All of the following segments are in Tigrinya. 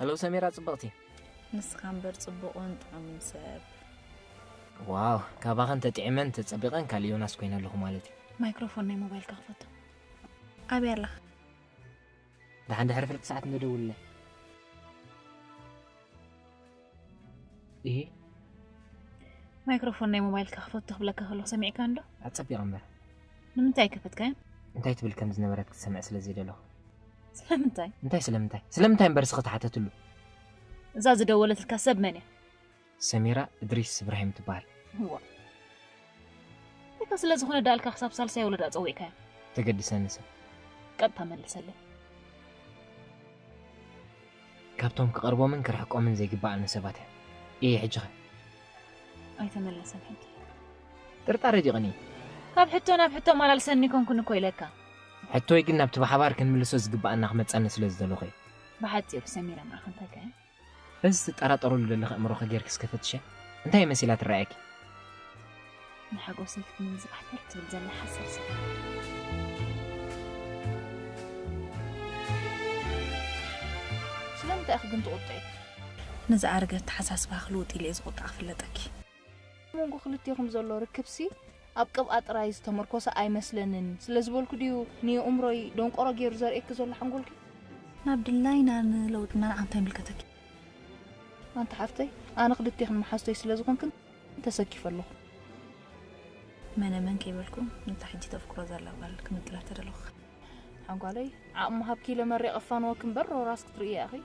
ሄሎ ሰሚራ ጽብቕቲ። ንስኻ እምበር ጽቡቕን ጥዑምን ሰብ። ዋው፣ ካባኸን ተጥዒመን ተጸቢቐን ካልእ ዮናስ ኮይነ ኣለኹ ማለት እዩ። ማይክሮፎን ናይ ሞባይልካ ክፈቶ። ኣበይ ኣለኻ? ደሓን ድሕሪ ፍርቂ ሰዓት እንደደውልለ። እሂ። ማይክሮፎን ናይ ሞባይልካ ክፈቶ ክብለካ ከለኹ ሰሚዕካ እንዶ? ኣጸቢቐ እምበር። ንምንታይ ከፈትካዮ? እንታይ ትብል ከም ዝነበረት ክትሰምዕ ስለ ዘይደለኹ። ስለምንታይ? እንታይ ስለምንታይ? ስለምንታይ እምበር እስኺ ተሓተትሉ። እዛ ዝደወለትልካ ሰብ መን እያ? ሰሚራ እድሪስ እብራሂም ትበሃል። እዋ እካ ስለ ዝኾነ ዳልካ ክሳብ ሳልሳይ ወለዳ ጸዊዕካያ። ተገድሰኒ ሰብ። ቀጥታ መልሰለይ። ካብቶም ክቐርቦምን ክርሕቆምን ዘይግባኣኒ ሰባት እየ። እየ ሕጂ ኸ? ኣይተመለሰን ሕጂ። ጥርጣረ ድዩ ቀኒ? ካብ ሕቶ ናብ ሕቶ ማላልሰኒ ኮንኩን እኮ ኢለካ። ሕቶይ ግን ናብቲ ብሓባር ክንምልሶ ዝግባኣና ክመጻኒ ስለ ዝደለኹ እየ። ብሓጺሩ ሰሚረ ንዓኻ እንታይ ከ? በዚ ትጠራጠረሉ ዘለኺ ኣእምሮኺ ጌርኪ እስከ ፈትሸ። እንታይ መሲላ ትረኣየኪ? ንሓጎሰይ ክትምንዝዕ ሕተር ትብል ዘላ ሓሳብ ሰብ። ስለምንታይ ኢኺ ግን ትቑጥዒ? ንዝኣረገ ኣተሓሳስባኺ ክልውጥ ኢለ እየ ዝቑጣዕ ክፍለጠኪ። ኣብ መንጎ ክልቴኹም ዘሎ ርክብሲ ኣብ ቅብኣ ጥራይ ዝተመርኮሰ ኣይመስለንን ስለ ዝበልኩ ድዩ ንየእምሮይ ደንቆሮ ገይሩ ዘርእየኪ ዘሎ ሓንጎልኪ? ናብ ድላይናን ለውጥናን ንዓኺ እንታይ ይምልከተኪ? ኣንቲ ሓፍተይ፣ ኣነ ክልቴኽን መሓዝተይ ስለ ዝኾንክን ተሰኪፈ ኣለኹ። መነ መን ከይበልኩ፣ ነታ ሕጂ ተፍቅሮ ዘላ ጓል ክምጥላ ተደለኹ። ሓንጓለይ፣ ዓቕሚ ሃብኪ ኢለ መሬ ቀፋንወኪ እምበር ሮራስ ክትርእያ ኢኺ።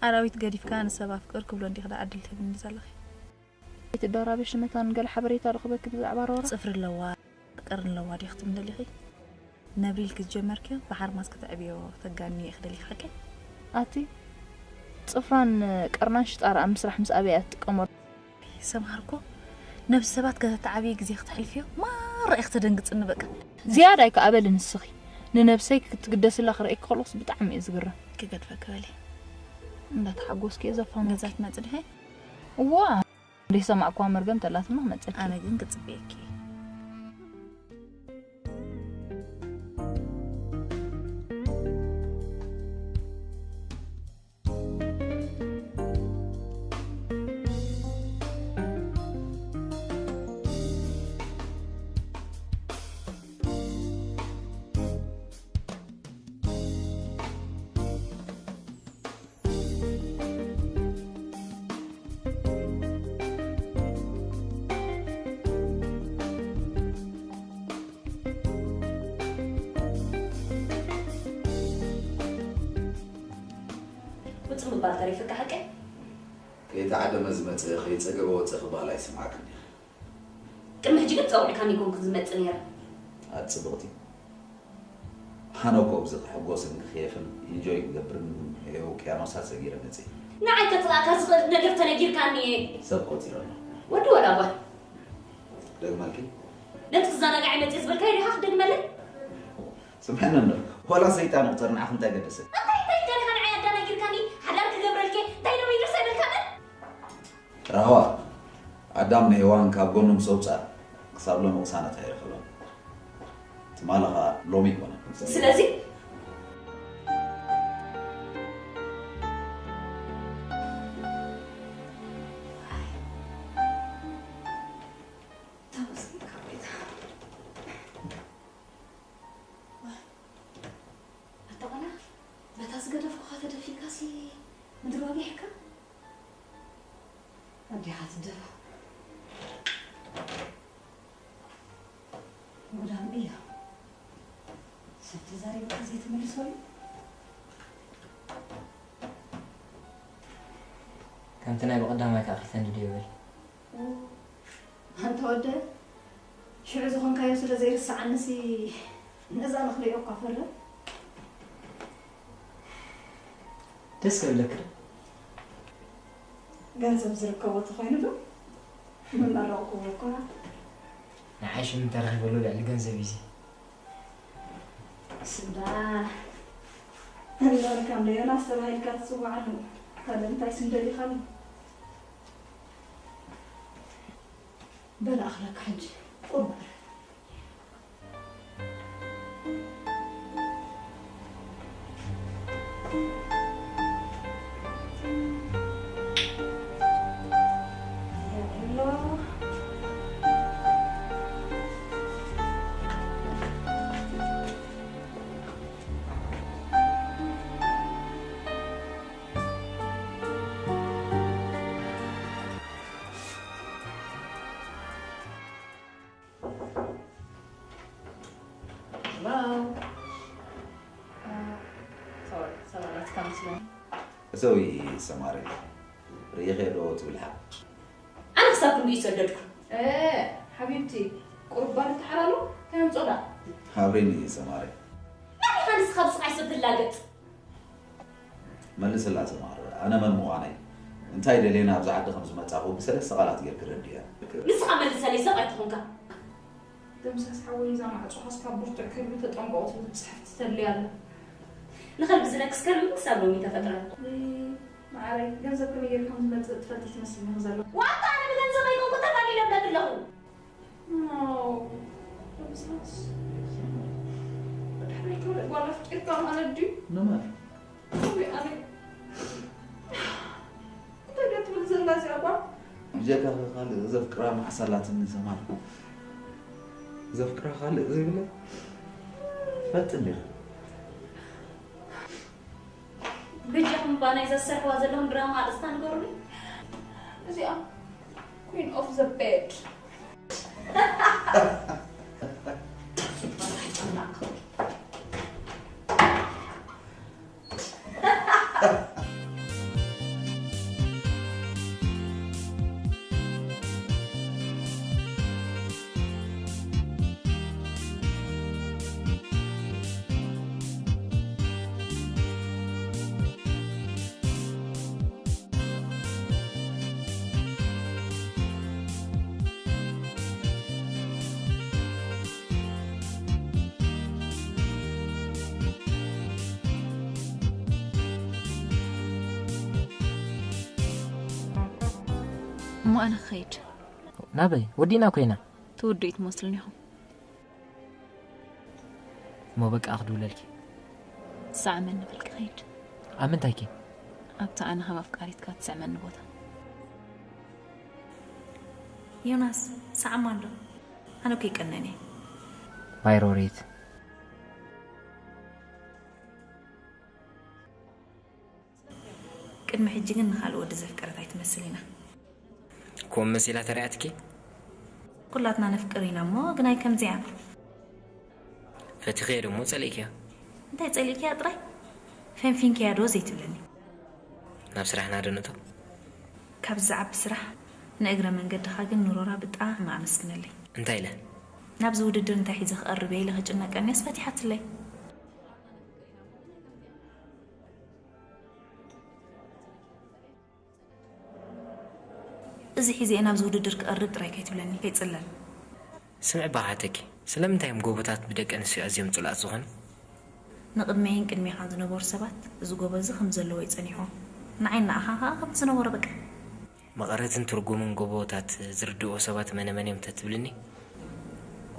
ኣራዊት ገዲፍካ ንሰብ ኣፍቅር ክብሎ እንዲኺ ደኣ ዕድል ትህብኒ ዘለኺ። ኣይትደራበሺ መታን ገለ ሓበሬታ ረኽበኪ ብዛዕባ ሮራ? ጽፍሪ ኣለዋ ቀርኒ ኣለዋ ድዩ ክትብሊ ደሊኺ? ነብሪ ኢልኪ ዝጀመርክዮ ብሓርማዝ ከተዕብዮ ተጋንዮ ኢኺ ደሊኺ ሓቀይ? ኣቲ ጽፍራን ቀርናን ሽጣ ረኣ ምስራሕ ምስ ኣበይ እያ ትጥቀመሉ? ሰምሃር እኮ ነብሲ ሰባት ከተተዓብዪ ግዜ ክተሕልፍዮ ማራ ኢኺ ተደንግጽኒ በቃ። ዝያዳ ኣይከኣበሊ ንስኺ ንነብሰይ ክትግደስላ ክርእየኪ ከለኹስ ብጣዕሚ እየ ዝግረም። ክገድፈኪ በሊ። እንዳተሓጎስኪ እየ ዘፋንወኪ። ገዛ ትመጺ ዲኺ? እዋ ዘይሰማዕኩዋ መርገም ተላትና ክመጸኪ። ኣነ ግን ክጽበየኪ እየ። ውጽእ ምባል ተሪፍካ ሓቀይ? ከይተዓደመ ዝመጸ ከይጸገበ ወጸ ክበሃል ኣይስምዓክን ዲኺ? ቅድሚ ሕጂ ግን ጸዊዕካኒ ኣይኮንኩን ዝመጽእ ነይረ። ኣቲ ጽብቕቲ፣ ኣነ እኮ ብዚ ክሕጎስን ክኽየፍን ኢንጆይ ክገብርን ህያው ውቅያኖሳት ሰጊረ መጺኤ። ንዓይ ከጽልኣካ ዝኽእል ነገር ተነጊርካኒ እየ። ሰብ ቆጺረ ኣለኹ። ወዲ ወላ ጓል። ደግመልኪ? ነቲ ክዘናጋዕ እየ መጺኤ ዝበልካዮ ዲኻ ክትደግመለይ? ስምዕኒ እንዶ፣ ወላ ሰይጣን ይቑጸር ንዓኺ እንታይ ገደሰኪ? እንታይ እንታይ ገዲኻ ንዓይ ኣዳናጊርካኒ? ሓዳር ክገብረልኪ እንታይ ሎሚ ይድርስ ኣይበልካንን? ራህዋ፣ ኣዳም ንሄዋን ካብ ጎኑ ምስ ኣውጽኣ ክሳብ ሎሚ ቅሳነት ኣይረኸበን። ትማሊ ኸኣ ሎሚ ኣይኮነን። ስለዚ ኣታ ቆልዓ፣ በታ ዝገደፍኩኻ ተደፊእካሲ ምድሪ ወጊሕካ? ኣዴኻ ትደፋ። ጉዳም እያ። ሰብ ተዛሪብካ ዘይትምልሰሉ? ከምቲ ናይ ብቐዳማይ ከኣ ከይተንድድዮ በል። ኣንታ ወደይ፣ ሽዑ ዝኾንካዮ ስለ ዘይርስዓኒሲ ነዛ ንኽሪኦ እኳ ፈርህ። ደስ ከብለኪ ዶ? ገንዘብ ዝርከቦ ተኾይኑ ዶ ምመረቕክዎ እኳ። ንዓይ ሽም እንተረኺበሉ ልዕሊ ገንዘብ እዩ እዚ። ስዳ እንዳልካ እንዶ ዮናስ ተባሂልካ ትጽዋዕ ኣለኻ። ካልእ እንታይ ስም ደሊኻ ኣሎ? በል ኣኽለካ ሕጂ ቁርባር። እሰዊ ሰማሪ ርኢኸ ዶ ትብል ሓቅ? ኣነ ክሳብ ክንድኡ ይሰደድኩ። ሓቢብቲ ቁሩብ ባር ተሓላሉ ከየምጾ ዳ ሃብሬኒ ሰማሪ መን ኢኻ ንስኻ ብስቓይ ሰብ ትላገጽ? መልስላ ሰማሪ ኣነ መን ምዃነይ እንታይ ደልየ ናብዚ ዓዲ ከም ዝመጻኹ ብሰለስተ ቃላት ጌርክ ረድያ። ንስኻ መልሰለይ ሰብ ኣይትኹንካ። ደምሳስ ሓወይ እዛ ማዕጾ ኻስ ካብ ብርቱዕ ከልቢ ተጠንቀቑ ትብል ጽሕፍቲ ተድልያ ኣላ። ንኸልቢ ዝነክስ ከልቢ ክሳብ ሎሚ ተፈጥረ። ማዕረይ ገንዘብ ከመይ ጌርካ ከም ዝመጽእ ትፈልጢ ትመስልኒ ዘለኹ። ዋጣ ኣነ ብገንዘብ ኣይኮንኩ ተፋሊለ ብለክ ኣለኹ። No. ደምሳስ ብድሕረይ ካልእ ጓል ኣፍቂርካ ማለት ድዩ? ንመን? ወይ ኣነ እንታይ ድያ ትብል ዘላ እዚኣ ጓል? ብጀካ ካልእ ዘፍቅራ መዓስ ኣላትኒ ሰማር። ዘፍቅራ ካልእ ዘይብለ ትፈልጥ እንዲኻ። በጃኹም እባ ናይዛ ዝሰርሕዋ ዘለኹም ድራማ ኣርእስታ ንገሩኒ። እዚኣ Queen of the Bed። እሞ ኣነ ክኸይድ። ናበይ? ወዲእና ኮይና። ትውድኡ ትመስሉኒ ኢኹም። እሞ በቃ ክድውለልኪ። ሳዕመኒ በል ክኸይድ። ኣብ ምንታይኪ? ኣብቲ ኣነ ከም ኣፍቃሪትካ ትስዕመኒ ቦታ። ዮናስ፣ ሰዓማ እንዶ ኣነ እኮ ይቀነን እየ። ባይ ሮሪት። ቅድሚ ሕጂ ግን ንኻልእ ወዲ ዘፍቀረት ኣይትመስል ኢና። ከምኡ መሲላ ተራእያትኪ? ኩላትና ነፍቅር ኢና እሞ ግን ኣይከምዚኣ። ፈቲኽዮ ዶ እሞ ጸሊእክዮ? እንታይ ጸሊእክያ ጥራይ? ፈንፊንክያ ዶ ዘይትብለኒ? ናብ ስራሕና ዶ ንእቶ? ካብ ዝዓቢ ስራሕ ንእግረ መንገድኻ ግን ንሮራ ብጣዕሚ ኣመስግነለይ። እንታይ ኢለ? ናብዚ ውድድር እንታይ ሒዘ ክቐርብ እየ ኢለ ክጭነቀኒስ ፈቲሓትለይ። እዚ ሒዘ እየ ናብዚ ውድድር ክቐርብ ጥራይ ከይትብለኒ ከይጽለል። ስምዒ እባ ክሓተኪ፣ ስለምንታይ እዮም ጎቦታት ብደቂ ኣንስትዮ ኣዝዮም ጽሉኣት ዝኾኑ? ንቕድመይን ቅድሜኻን ዝነበሩ ሰባት እዚ ጎቦ እዚ ከም ዘለዎ እዩ ጸኒሕዎም። ንዓይን ንኣኻን ከኣ ከምቲ ዝነበሮ በቃ። መቐረትን ትርጉምን ጎቦታት ዝርድእዎ ሰባት መነ መን እዮም ተትብልኒ?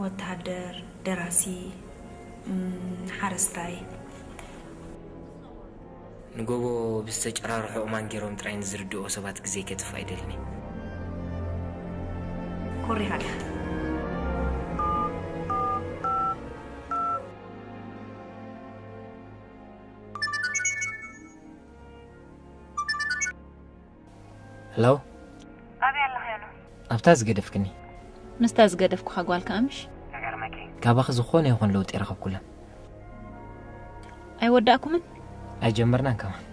ወተሃደር፣ ደራሲ፣ ሓረስታይ። ንጎቦ ብዝተጨራርሑ እማን ገይሮም ጥራይ ንዝርድእዎ ሰባት ግዜ ከጥፍእ ኣይደልን እየ። ኮሪኻ ዲኻ? ሄሎ። ኣበይ ኣለኻ ዮናስ? ኣብታ ዝገደፍክኒ። ምስታ ዝገደፍኩኻ ጓል ከኣ ምሽ? ተገርመኪ። ካባኺ ዝኾነ ይኹን ለውጢ ኣይረኸብኩላን። ኣይወዳእኩምን? ኣይጀመርናን ከማን።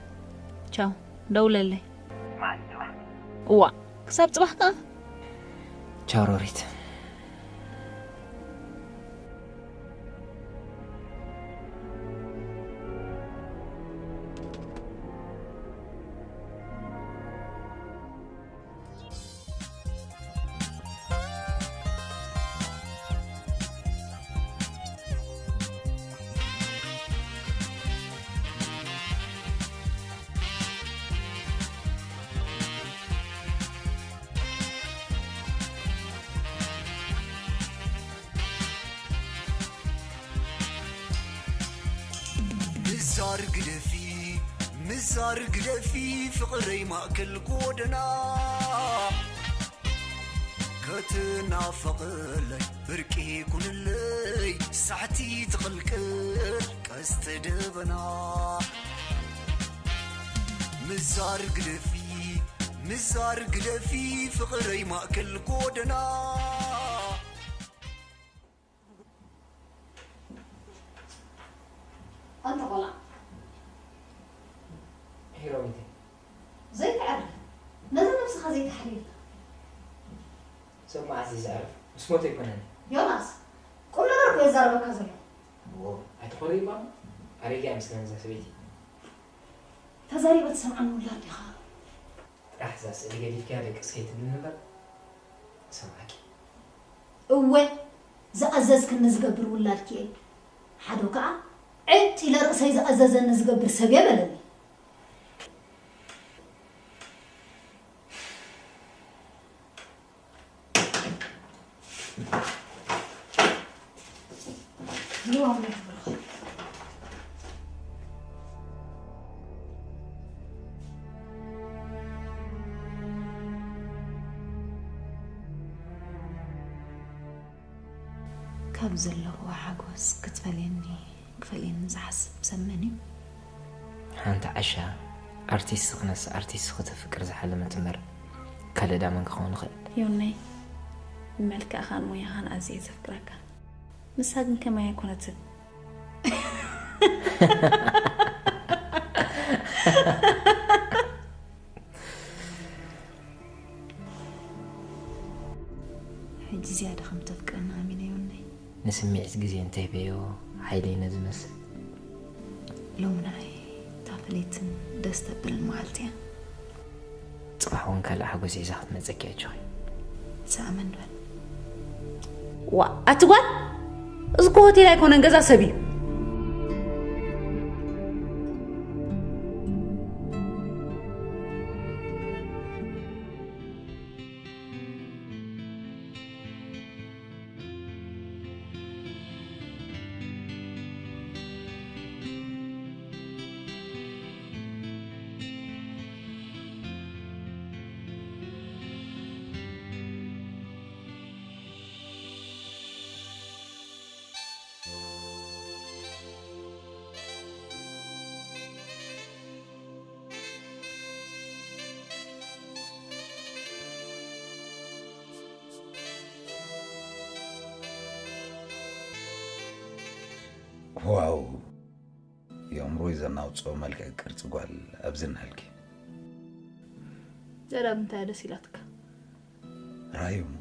ቻው፣ ደውለለይ። መዓስ ጽባሕ? እዋ፣ ክሳብ ጽባሕ ከኣ? ቻው ሮሪት። ምዛር ግደፊ ምዛር ግደፊ ፍቕረይ ማእከል ጎደና። ክትናፈቕለይ ብርቂ ኩንለይ ሳሕቲ ትቕልቅል ቀስተ ደበና። ምዛር ግደፊ ምዛር ግደፊ ፍቕረይ ማእከል ጎደና። ኣንተ ቆልዓ። ሂሮሚቲ። ዘይተዕርፍ፣ ነዛ ነብስኻ ዘይተሓልየላ። ሰብ መዓስ እዩ ዘዕርፍ? ምስ ሞተ ኣይኮነን። ዮናስ፣ ቁም ነገር እኮ የዛረበካ ዘሎ። እዎ፣ ኣይትኾሪ እባ። ኣረጊኣ ምስለን እዛ ሰበይቲ። ተዛሪበ ትሰምዓኒ ውላድ ዲኻ? ጥራሕ እዛ ስእሊ ገዲፍክያ ደቅስ ከይትብልኒ እምበር፣ እሰምዓኪ። እወ፣ ዝኣዘዝክኒ ዝገብር ውላድኪ እየ። ሓዶ ከኣ፣ ዕጥ ኢለ ርእሰይ ዝኣዘዘኒ ዝገብር ሰብ እየ በለኒ። ካብ ዘለኹዎ ሓጎስ ክትፈልየኒ ክፈልየኒ ዝሓስብ ሰብ መን እዩ? ሓንቲ ዓሻ ኣርቲስት ክነስ ኣርቲስት ክተፍቅር ዝሓለመት እምበር ካልእ ዳ መን ክኸውን ይኽእል? ዮነይ፣ ብመልክዕኻን ሞያኻን ኣዝየ ዘፍቅረካ። ንሳ ግን ከማይ ኣይኮነትን። ሕጂ ዝያዳ ከም ተፍቅረኒ ኣሚነ ዮነይ። ንስምዒት ግዜ እንተይበዮ ሓይለይ ነዚ መስል። ሎሚ ንዓይ እታ ፍልይትን ደስ ተብልን መዓልቲ እያ። ጽባሕ እውን ካልእ ሓጎስ ሒዛ ክትመጸኪ እያ ጆኺ። ሰኣመን በል። ዋ፣ ኣቲ ጓል፣ እዚ እኮ ሆቴል ኣይኮነን፣ ገዛ ሰብ እዩ። ዋው! የእምሮይ ዘናውጾ መልክዕ ቅርጺ ጓል ኣብዚ እናሃልኪ። ዘረብ እንታይ ደስ ኢላትካ? ራእዩ እሞ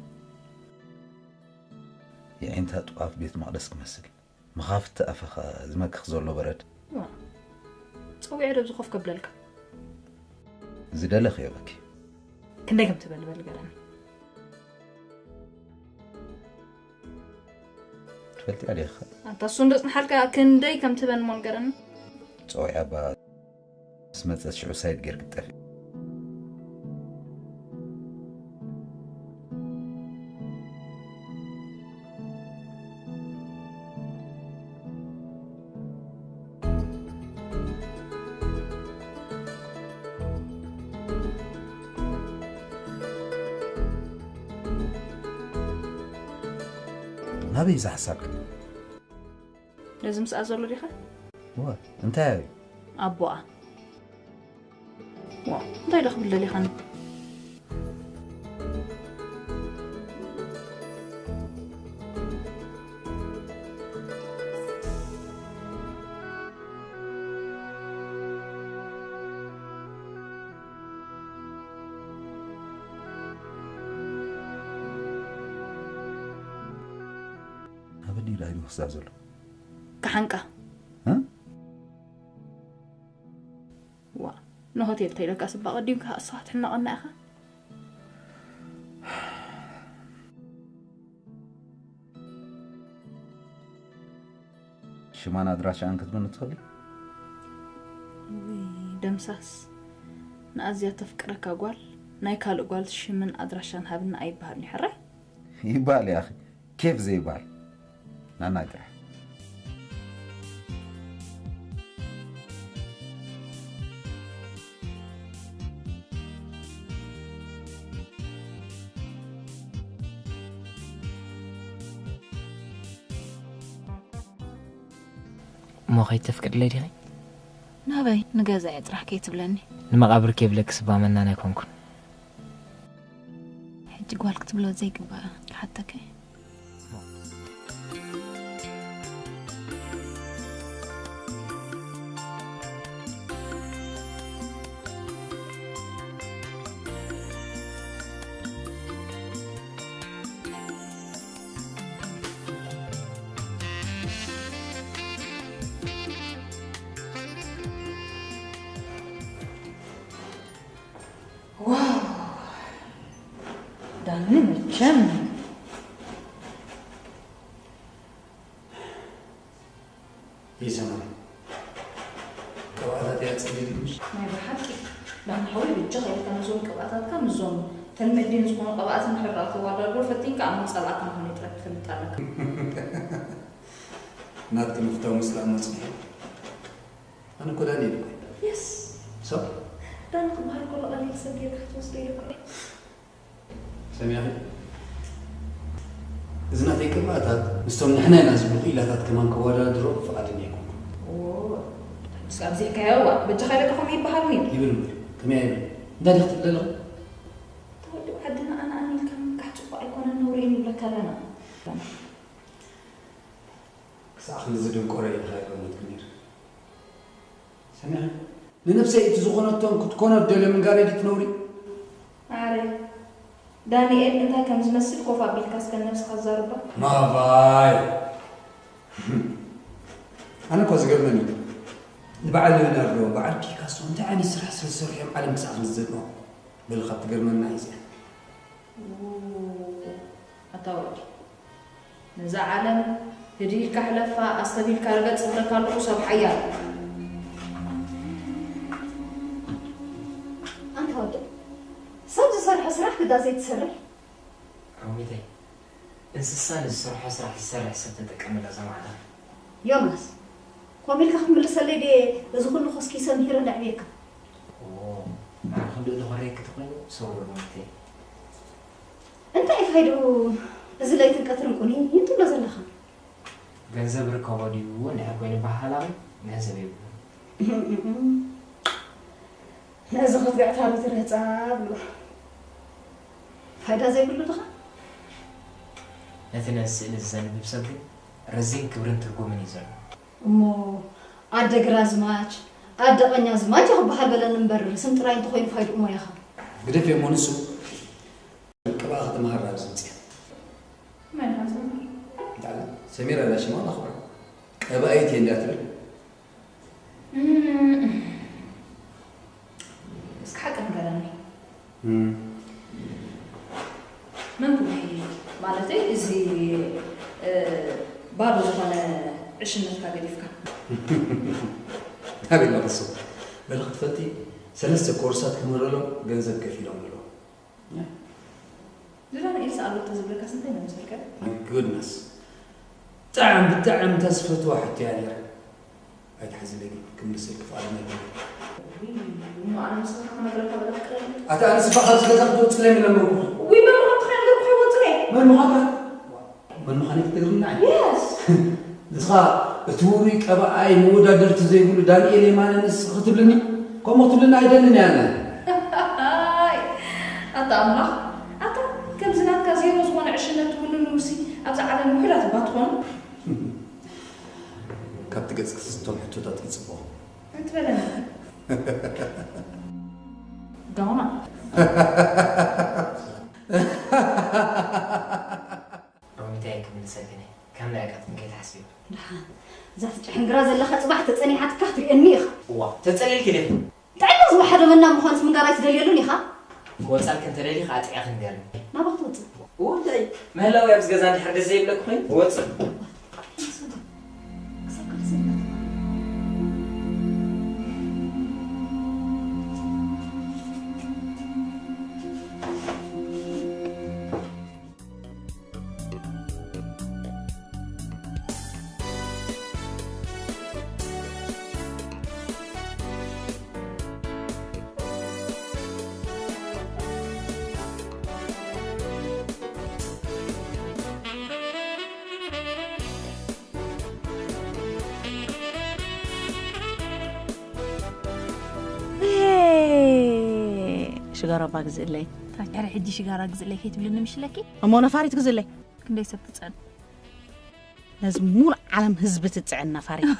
የዒንታ ጥዋፍ ቤት መቕደስ ክመስል፣ መኻፍቲ ኣፋኻ ዝመክኽ ዘሎ በረድ። ዋ፣ ጸዊዐ ዶ ኣብዚ ኮፍ ከብለልካ? ዝደለኽዮ በኪ። ክንደይ ከም ትበል በል ገረኒ። ትፈልጥያ ዲኻ? ኣንታ እሱ እንዶ ጽንሓልካ ክንደይ ከም ትበል እሞ ንገረኒ። ጸዊዐ እባ ምስ መጸት ሽዑ ሳይድ ጌርኪ ትጠፍኢ። ናበይ እዚ ሓሳብካ? ነዚ ምስኣ ዘሎ ዲኻ? እወ፣ እንታይ እዩ? ኣቦኣ። ዋ፣ እንታይ ዶ ክብል ደሊኻኒ? ኣበዲ ራእዩ ክሳብ ዘሎ? ክሓንቃ። እ? ዋ፣ ንሆቴል ተይለካ ስባ ቀዲምካ እሷ ክትሕነቐና ኢኻ። ሽማን ኣድራሻኣን ክትብኒ ትኽእሊ? ውይ፣ ደምሳስ፣ ንኣዝያ ተፍቅረካ ጓል፣ ናይ ካልእ ጓል ሽምን ኣድራሻን ሃብና ኣይበሃልን እዩ፣ ሕራይ? ይበሃል፣ ያኺ። ኬፍ ዘይበሃል። ናናይ ጥራሕ። እሞ ከይተፍቅድለይ ዲኺ? ናበይ? ንገዛየ ጥራሕ ከይትብለኒ። ንመቓብር ከይብለኪ ስባ መናን ኣይኮንኩን። ሕጂ ጓል ክትብሎ ዘይግባእ ክሓተካ እየ። ኣነ መቸም ይሰማል። ቅብኣታት እያ ጸሊል ምሽ? ናይ ብሓቂ ዳን ሓወይ፣ ብጃኻ ኢልካ ነዞም ቅብኣታትካ ምስዞም ተልመዲን ዝኾኑ ቅብኣት እንድሕር ደኣ ተወዳድሮ ፈቲንካ፣ ኣብ መጻልኣካ ምዃኑ ጥራይ ክትፈልጥ ኣለካ። ናትኪ ምፍታው ምስላ መጽንሒ። ኣነ እኮ ዳንኤል እኮ እየ። የስ። ሶ? ዳን ክበሃል ከሎ ቀሊል ሰብ ጌርካ ክትወስዶ ኢለ እኮ እየ። ሰሚዕኺ? እዚ ናተይ ቅብኣታት ምስቶም ንሕና ኢና ዝብሉ ክኢላታት ከማን ከወዳድሮ ፍቓደኛ ኣይኮንኩን። ኦ፣ እስካብ ዚሕካዮ፣ ዋ፣ በጃኻ ኢለካ ከምኡ ይበሃል ነይሩ። ይብል እምበር፣ ከመይ ኣይብል? እንታይ ዲኺ ትብሊ ኣለኺ? ተወዲኡ ዓድና ኣነ ኣነ ኢልካ ምምካሕ ጽቡቕ ኣይኮነን፣ ነውሪ እዩ ንብለካ ኣለና። ክሳዕ ክንድዚ ድንቆሮ ኢልካ ኣይገመትኩን ነይረ። ሰሚዐ? ንነብሰይ እቲ ዝኾነቶም ክትኮኖ ደልዮ ምንጋረይ ድዩ ትነውሪ? ኣረ፣ ዳንኤል እንታይ ከም ዝመስል ኮፍ ኣቢልካ እስከ ንነብስኻ ዛርባ። ማቫይ! ኣነ እኮ ዝገርመኒ፣ ንበዓል ሊዮናርዶ፣ በዓል ፒካሶ እንታይ ዓይነት ስራሕ ስለ ዝሰርሑ እዮም ዓለም ክሳዕ ክንድዚ ዘድንቖም? በሊ ካብ ትገርመና እዩ እዚኣ። ው፣ ኣታ ወዲ፣ ነዛ ዓለም ህድኢልካ ሕለፋ፣ ኣስተብሂልካ ርገጽ እብለካ ኣለኹ፣ ሰብ ሓያል። ኣንታ ወዲ፣ ሰብ ዝሰርሖ ስራሕ ግዳ ዘይትሰርሕ? ሮሚተይ፣ እንስሳ ንዝሰርሖ ስራሕ ዝሰርሕ ሰብ ተጠቀመላ እዛ ማዕዳ። ዮናስ፣ ከምኡ ኢልካ ክትምልሰለይ ድየ እዚ ኩሉ ኮስኪሰ ምሂረ ዘዕብየካ? ኦ፣ ንዓኺ ልኡል ኾረየኪ ተኾይኑ፣ ሶሪ ሮሚተይ። እንታይ ፋይድኡ እዚ ለይትን ቀትርን ቁንይን ትብሎ ዘለኻ? ገንዘብ ርከቦ ድዩ እንድሕር ኮይኑ በሃላዊ ገንዘብ የብሉን። ነዚ ክትግዕታሉ ትርህጻ ብሎ ፋይዳ ዘይብሉ ድኻ? ነቲ ነዚ ስእሊ ዘንብብ ሰብ ግን ረዚን ክብርን ትርጉምን እዩ ዘሎ። እሞ ኣደ ግራዝማች፣ ኣደ ቀኛዝማች ክበሃል በለኒ እምበር ስም ጥራይ እንተኾይኑ ፋይድኡ ሞያኻ። ግደፍ እሞ ንሱ ቅብኣ ከተመሃር ኣብዚ ምጽያ። መን ኢኻ ሰሚር? እንዳ ሰሚራ ኢላ ሽማ ነኽብራ። ቀባኢት እየ እንድያ ትብል። እም፣ እስኪ ሓቂ ንገረኒ። እም። መን ኩን ማለተይ እዚ፣ እ፣ ባዶ ዝኾነ ዕሽነትካ ገዲፍካ? ኣበይ ኣሎ ክሱ? በሊ ክትፈልጢ ሰለስተ ኮርሳት ክምህረሎም ገንዘብ ከፊሎም ኣለዉ። ዝዳን ኤልሳ ኣሎ ተዝብለካስ እንታይ ምመሰልካ? My goodness። ብጣዕሚ፣ ብጣዕሚ እታ ዝፈትዋ ሕቶ እያ ነይራ። ኣይትሓዝለይ ግን፣ ክምልሰልኪ ፍቓደኛ ኣይኮንኩን። ውይ፣ እሞ ኣነ ንስኻ ክነግረካ በላ ፍቅረኛ? ኣታ ኣነ ስባ ካብዚ ገዛ ክትወፅለይ ምለመንኩኺ። ውይ፣ መን ምዃንካ ከይነገርኩ ከይወፅለይ? መን ምዃንካ? መን ምዃነይ ክትነግርኒ ንዓይ? የስ። ንስኻ እቲ ውሩይ ቀባኣይ መወዳደርቲ ዘይብሉ ዳንኤል የማነ ንስኺ ክትብልኒ? ከምኡ ክትብልኒ ኣይደልን እየ ኣነ። ኣይ፣ ኣታ ኣምላኽ፣ ኣታ ከምዚ ናትካ ዜሮ ዝኾነ ዕሽነት ትውንንሉሲ ኣብዛ ዓለም ውሑዳት እባ ትኾኑ። ካብቲ ገጽኪ እቶም ሕቶታት ይጽበ። እንታይ በለና? ጋውና። ሮሚተይ ክምልሰልክን እየ። ከም ናይ ኣጋጥም ከይትሓስቢ። ደሓን። እዛ ትጭሕንግራ ዘለኻ ጽባሕ ተጸኒሓትካ ክትርእየኒ ኢኻ። እዋ፣ ተጸሊልኪ ዲኺ? እንታይ ኢልካ ዝወሓዶ መና ምዃንስ ምንጋር ኣይትደልየሉን ኢኻ? ክወጻልኪ እንተደሊኺ ኣጥዕኺ ንገርኒ። ናባ ክትወጽእ? እንታይ? ምህላወይ ኣብዚ ገዛ እንድሕር ደስ ዘይብለኪ ኮይኑ፣ እወጽእ። ክሳብ ካልእ ሰሚዕካ ትማሊ። ሽጋራ እባ ግዝእለይ። ታዲያ ሕጂ ሽጋራ ግዝእለይ ከይትብልኒ ምሽለኪ? እሞ ነፋሪት ግዝእለይ። ክንደይ ሰብ ትጸን? ነዚ ሙሉእ ዓለም ህዝቢ ትጽዕን ነፋሪት።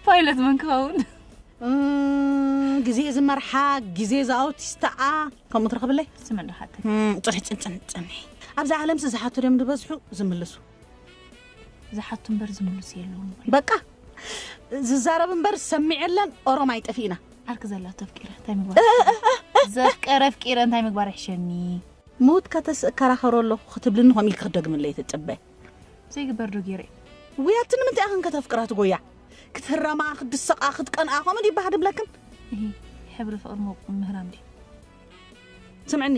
ፓይለት መን ክኸውን? እም፣ ግዜ ዝመርሓ፣ ግዜ ዝኣውቲስታኣ፣ ከምኡ ትረኽብለይ? ስም እንዳሓተት። እም፣ ጽንሒ፣ ጽን-፣ ጽን-፣ ጽንሒ። ኣብዛ ዓለምሲ ዝሓቱ ድዮም ዝበዝሑ ዝምልሱ? ዝሓቱ እምበር ዝምልሱ የለውን። በቃ፣ ዝዛረብ እምበር ዝሰምዕ የለን፣ ኦሮማይ ጠፊእና። ዓርኪ ዘላ ተፍቂረ፣ እንታይ ምግባር? እ፣ እ፣ እ፣ እ። ዘፍቀረ ኣፍቂረ፣ እንታይ ምግባር ይሕሸኒ? ምውት ከተስ እከራኸሮ ኣለኹ ክትብልኒ ከምኡ ኢልኪ ክደግምለይ ትጽበ። ዘይግበር ዶ ገይረ? ውያት ንምንታይ ኣኽን ከተፍቅራ ትጎያ? ክትህረማ፣ ክትድሰቓ፣ ክትቀንኣ ከምኡ ይበሃል ድብለክን? እሂ፣ ሕብሪ ፍቕሪ መውቅም ምህራም ድዩ? ስምዕኒ፣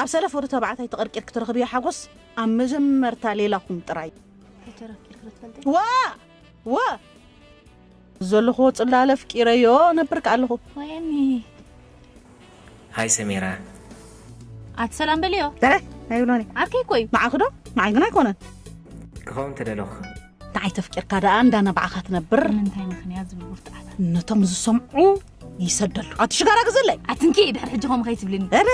ኣብ ሰለፍ ወዲ ተባዕታይ ተቐርቂርኪ ትረኽብዮ ሓጎስ ኣብ መጀመርታ ሌላኹም ጥራይ። ዋ! ዋ! ዘለኹዎ ጽላለ ኣፍቂረዮ ነብርክ ኣለኹ። ወይኒ። ሃይ ሰሜራ። ኣቲ ሰላም በልዮ። እ፣ ኣይብሎኒ። ዓርከይ እኮ እዩ። ንዓኺ ዶ? ንዓይ ግን ኣይኮነን። ክኸውን ተደለኹ። ንዓይ ተፍቂርካ ደኣ እንዳ ነባዕኻ ትነብር። ንምንታይ ምኽንያት ዝብል ቡርትዓታት። ነቶም ዝሰምዑ ይሰደሉ። ኣቲ ሽጋራ ግዘለይ። ኣትንኪ ድሕሪ ሕጂ ኸም ኸይትብልኒ። እረ።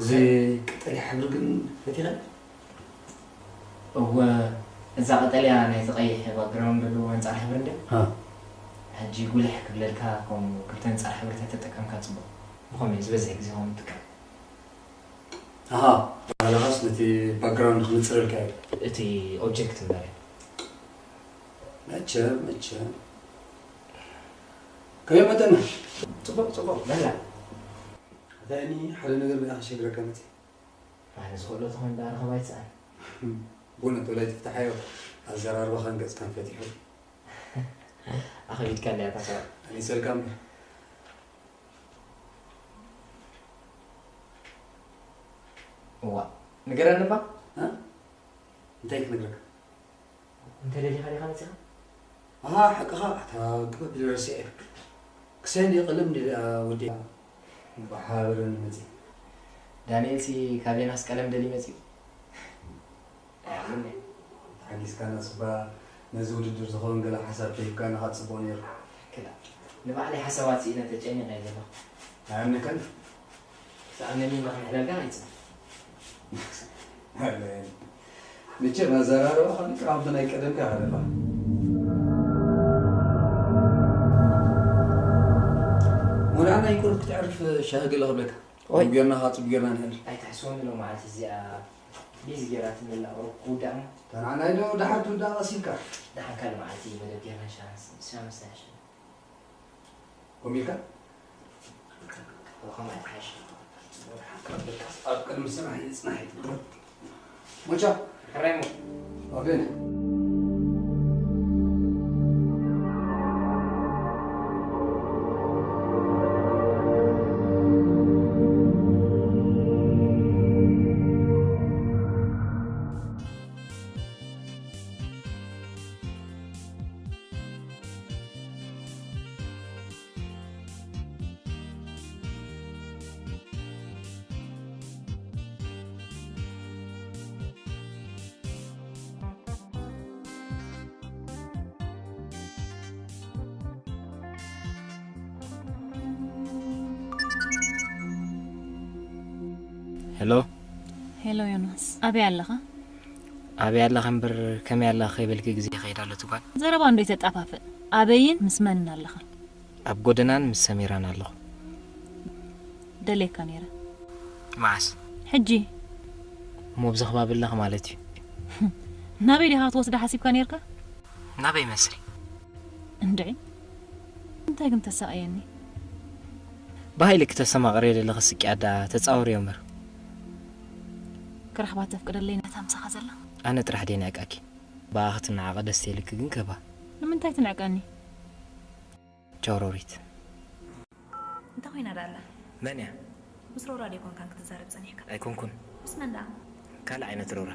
እዚ ቀጠልያ ሕብሪ ግን ፈቲኻ? እወ፣ እዛ ቀጠልያ ናይቲ ቀይሕ ባክግራውንድ ዘለዎ ኣንጻር ሕብሪ እንድያ። ሃ። ሕጂ ጉልሕ ክብለልካ ከምኡ ክልተ ኣንጻር ሕብርታት ተጠቀምካ ጽቡቕ። ብኸመይ ዝበዝሕ ግዜ ከምኡ ትጥቀም? ኣሃ፣ ባዕልኻስ ነቲ ባክግራውንድ ክንጽረልካ እዩ። እቲ ኦብጀክት እምበር እዩ። መቸም፣ መቸም። ከመይ መጠና? ጽቡቕ፣ ጽቡቕ፣ በላ። ኣታ እኒ ሓደ ነገር ብኣ ክሸግረካ መጽእ። ኣነ ዝኽእሎ ተኾይኑ ደኣ ርኸብ ኣይትስኣን። ብእውነት ወላ ኣይትፍትሓዮ፣ ኣዘራርባኻን ገጽካን ፈቲሑ። ኣኸቢድካኒ እያ እታ ስራሕ። ኣኒሰልካ እምበር። እዋ፣ ንገረኒ እባ። እ? እንታይ ክነግረካ? እንተ ደሊኻ ዲኻ መጺኻ? ኣሃ፣ ሓቅኻ፣ ኣታ ግበ ቢለ ረሲዐ። ክሳይ እንድየ ቀለም እንድየ ደኣ ወዲኣ። ብሓበረ ንመጺ። ዳንኤልሲ ካብ ዮናስ ቀለም ደልዩ መጺኡ። ኣይኣምንን እየ። ተሓጊዝካናስ እባ ነዚ ውድድር ዝኸውን ገለ ሓሳብ ተሂብካኒ ከኣ ጽቡቕ ነይሩ። ክላ፣ ንባዕለይ ሓሳባት ስኢነ ተጨኒቐ እየ ዘለኹ። ኣይኣምነካን? ክሰኣነኒ ምኽንያት ዳርጋ ኣይጽንሕ። መቸም ኣዘራርባኻ ልክዕ ከምቲ ናይ ቀደምካ ኢኻ ዘለኻ። ሞላዕና ይቁርብ ክትዕርፍ ሻሂ ገለ ክብለካ። ኦይ። ጌርና ኻብ ጽቡቕ ጌርና ንሕል። ኣይትሕስወኒ ሎመዓልቲ እዚኣ ቢዚ ጌራትኒ ኣላ ቁሩብ ክውዳእ እሞ። ተንዓናይ ዶ ደሓር ትውዳእ ቀስ ኢልካ። ደሓን ካልእ መዓልቲ መደብ ጌርና ሻሂ ንሰትይ ይሻል። ኮሚልካ ወኸማይ ሓሽ ኣብ ቅድሚ ስራሕ ይጽናሕ ይትብሎ ሞቻ ሕራይ ሞ ኦኬን ሄሎ። ሄሎ ዮናስ፣ ኣበይ ኣለኻ? ኣበይ ኣለኻ እምበር ከመይ ኣለኻ ከይበልኪ ግዜ ይኸይድ ኣሎ ትጓል። ዘረባ እንዶ ኣይተጣፋፍእ። ኣበይን ምስ መንን ኣለኻ? ኣብ ጎደናን ምስ ሰሚራን ኣለኹ። ደልየካ ነይረ። መዓስ? ሕጂ። እሞ ኣብዚ ከባቢ ኣለኺ ማለት እዩ። ናበይ ዲኻ ክትወስዳ ሓሲብካ ነይርካ? ናበይ መስሪ? እንድዒ እንታይ ግን ተሳቕየኒ? ብሃይሊ ክተስተማቕርዮ ዘለኺ ስቅያት ደኣ ተጻወርዮ እምበር። ክረኽባ ተፍቅደለይ ነታ ምሳኻ ዘላ? ኣነ ጥራሕ ድየ ንዕቀኪ? ብኣኻ ክትነዓቐ ደስ ተይልኪ ግን ከባ። ንምንታይ ትንዕቀኒ? ቻው ሮሪት። እንታይ ኮይና ደኣ ኣላ? መን እያ? ምስ ሮራ ዶ ኣይኮንካን ክትዛረብ ጸኒሕካ? ኣይኮንኩን። ምስ መን ደኣ? ካልእ ዓይነት ሮራ።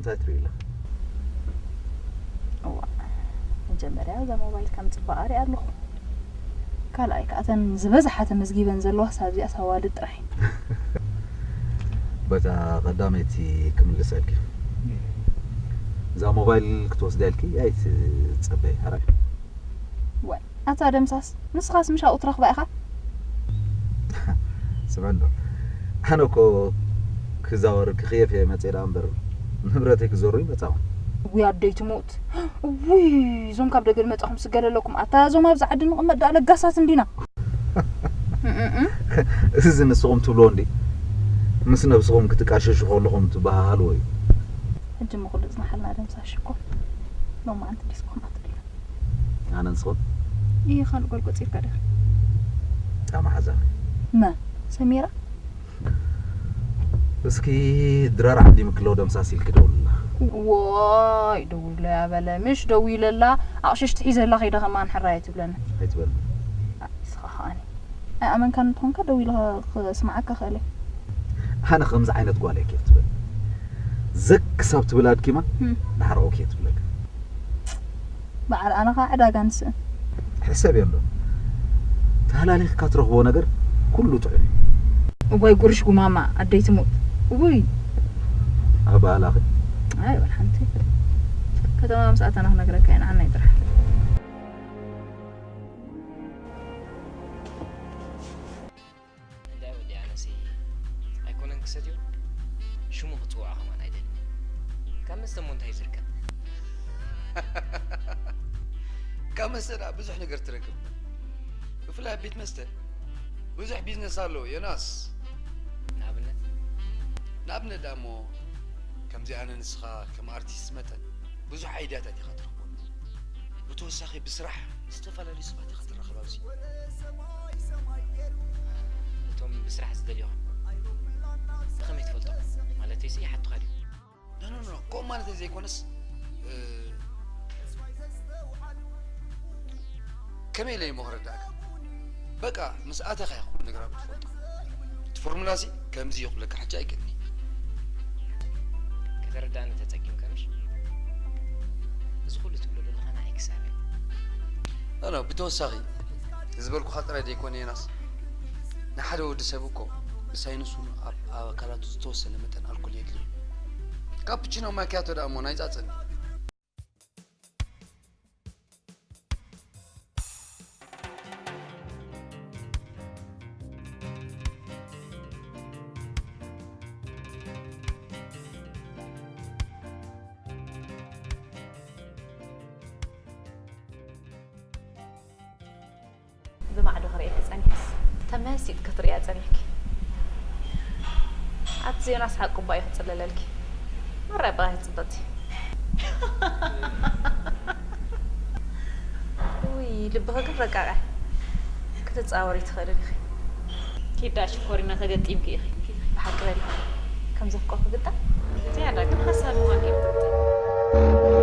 እንታይ ትርኢ ኣለኺ? እዋ፣ መጀመርያ እዛ ሞባይል ከም ፅባቐ ሪኣ ኣለኹ። ካልኣይ ከዓ እተን ዝበዝሓ ተመዝጊበን ዘለዋ ሳብ እዚኣ ሳዋልድ ጥራሕ። በታ ቀዳመይቲ ክምልሰልኪ። እዛ ሞባይል ክትወስድያ ኢልኪ ኣይትጸበይ፣ ሕራይ። ዋይ፣ ኣታ ደምሳስ፣ ንስኻስ ምሻኡ ትረኽባ ኢኻ? ስምዕዶ፣ ኣነ እኮ ክዛወር ክኽየፍ እየ መጽኤ ደኣ እምበር፣ ንብረተይ ክዘሩ ይመጻኹ። እውይ ኣደይ ትሙት፣ እውይ፣ እዞም ካብ ደገ ዝመጻኹም ስገለለኩም። ኣታ እዞም ኣብዚ ዓዲ ንቕመጥ ደኣ ለጋሳት እንዲና። እም፣ እም፣ እም። እዚ ንስኹም ትብልዎ እንዲ፣ ምስ ነብስኹም ክትቃሸሹ ከለኹም ትበሃሃልዎ እዩ። ሕጂ እሞ ኩሉ ጽናሓልና ደምሳሽ እኮ። ሎማዓንቲ ዲስኮም ኣትሪና። ኣነ ንስኹም? ይህ ካልእ ጓል ቆጺርካ ዲኻ? ጣማ ሓዛ። መ፣ ሰሚራ? እስኪ ድራር ዓዲምክሎ ደምሳስ ኢልኪ ደውልና። ዋይ፣ ደውሎ ያበለ። ምሽ ደዊለላ፣ ኣቕሽሽቲ ሒዘላ ከይደ ከማን ሕራይ ትብለኒ። ኣይትበል። ኣይ፣ ንስኻ ከኣኒ። ኣይኣመንካን እንተኾንካ ደዊለ ክስምዓካ ክእል እየ። ኣነ ከምዚ ዓይነት ጓል እየ ኬፍ ትብል። ዘክ ክሳብ ትብል ኣድኪማ፣ እም። ድሓር ኦኬ ትብለካ። በዓል ኣነ ኸዓ ዕዳጋ ንስእን። ሕሰብ የሎ። ተሃላሊኽካ ትረኽቦ ነገር ኩሉ ጥዑም እዩ። እዋይ ጉርሽ ጉማማ ኣደይ ትሙት። እውይ። ኣባህላኺ። ኣይ፣ ወላ ሓንቲ። ከተማ ምስ ኣተና ክነግረካ ኢና፣ ንዓናይ ጥራሕ። እንዳ ወዲ ኣነሲ ኣይኮነን ክሰትዮ፣ ሽሙ ክጽውዖ ከማን ኣይደልን። ካብ መስተ እሞ እንታይ ዝርከብ? ካብ መስተ ደኣ ብዙሕ ነገር ትረክብ። ብፍላይ ኣብ ቤት መስተ ብዙሕ ቢዝነስ ኣሎ፣ ዮናስ። ንኣብነት? ንኣብነት ደኣ እሞ ከምዚ ኣነ ንስኻ ከም ኣርቲስት መጠን ብዙሕ ኣይድያታት ኢኻ ትረኽበሉ። ብተወሳኺ ብስራሕ ምስ ዝተፈላለዩ ሰባት ኢኻ ትራኸብ ኣብዚ። እቶም ብስራሕ ዝደልዮም ብኸመይ ትፈልጦም? ማለተይሲ ይሓቱኻ ድዮም? ኖ፣ ኖ፣ ኖ፣ ከምኡ ማለተይ ዘይኮነስ፣ እ፣ ከመይ ኢለ እሞ ክረዳእካ? በቃ፣ ምስ ኣተኻ ኢኻ ኩሉ ነገር ኣብ ትፈልጦ። እቲ ፎርሙላሲ ከምዚ እዩ ክብለካ ሕጂ ኣይክእልን እየ። ከተረዳእኒ ተጸጊምካ ምሽ? እዚ ኩሉ ትብሎ ዘለኻ ንዓይ ክሳራ እዩ። ኖ፣ ኖ፣ ብተወሳኺ፣ እዚ ዝበልኩኻ ጥራይ ዘይኮነ ዮናስ፣ ንሓደ ወዲ ሰብ እኮ ብሳይንሱ ኣብ፣ ኣብ ኣካላቱ ዝተወሰነ መጠን ኣልኮል የድልዮ። ካፑቺኖ ማኪያቶ ደኣ እሞ ናይ ጻጸን እዩ። ብማዕዶ ክርእየኪ ጸኒሐስ ተመሲጥ ክትርእያ ጸኒሕኪ። ኣቲ ዮናስ ሓቁ እባ እዩ ክጽለለልኪ። ማራ እባ ጽብቕቲ። ውይ ልብኺ ግን ረቃቕ እያ። ክትጻወሪ ትኽእልን ኢኺ። ኪዳ ሽኮሪና ተገጢምኪ ኢኺ። ብሓቂ በሊ። ከም ዘፍቀርኩ ግጣም። ዝያዳ ግን ሓሳብ ምዃንኪ እየ ትፈልጢ።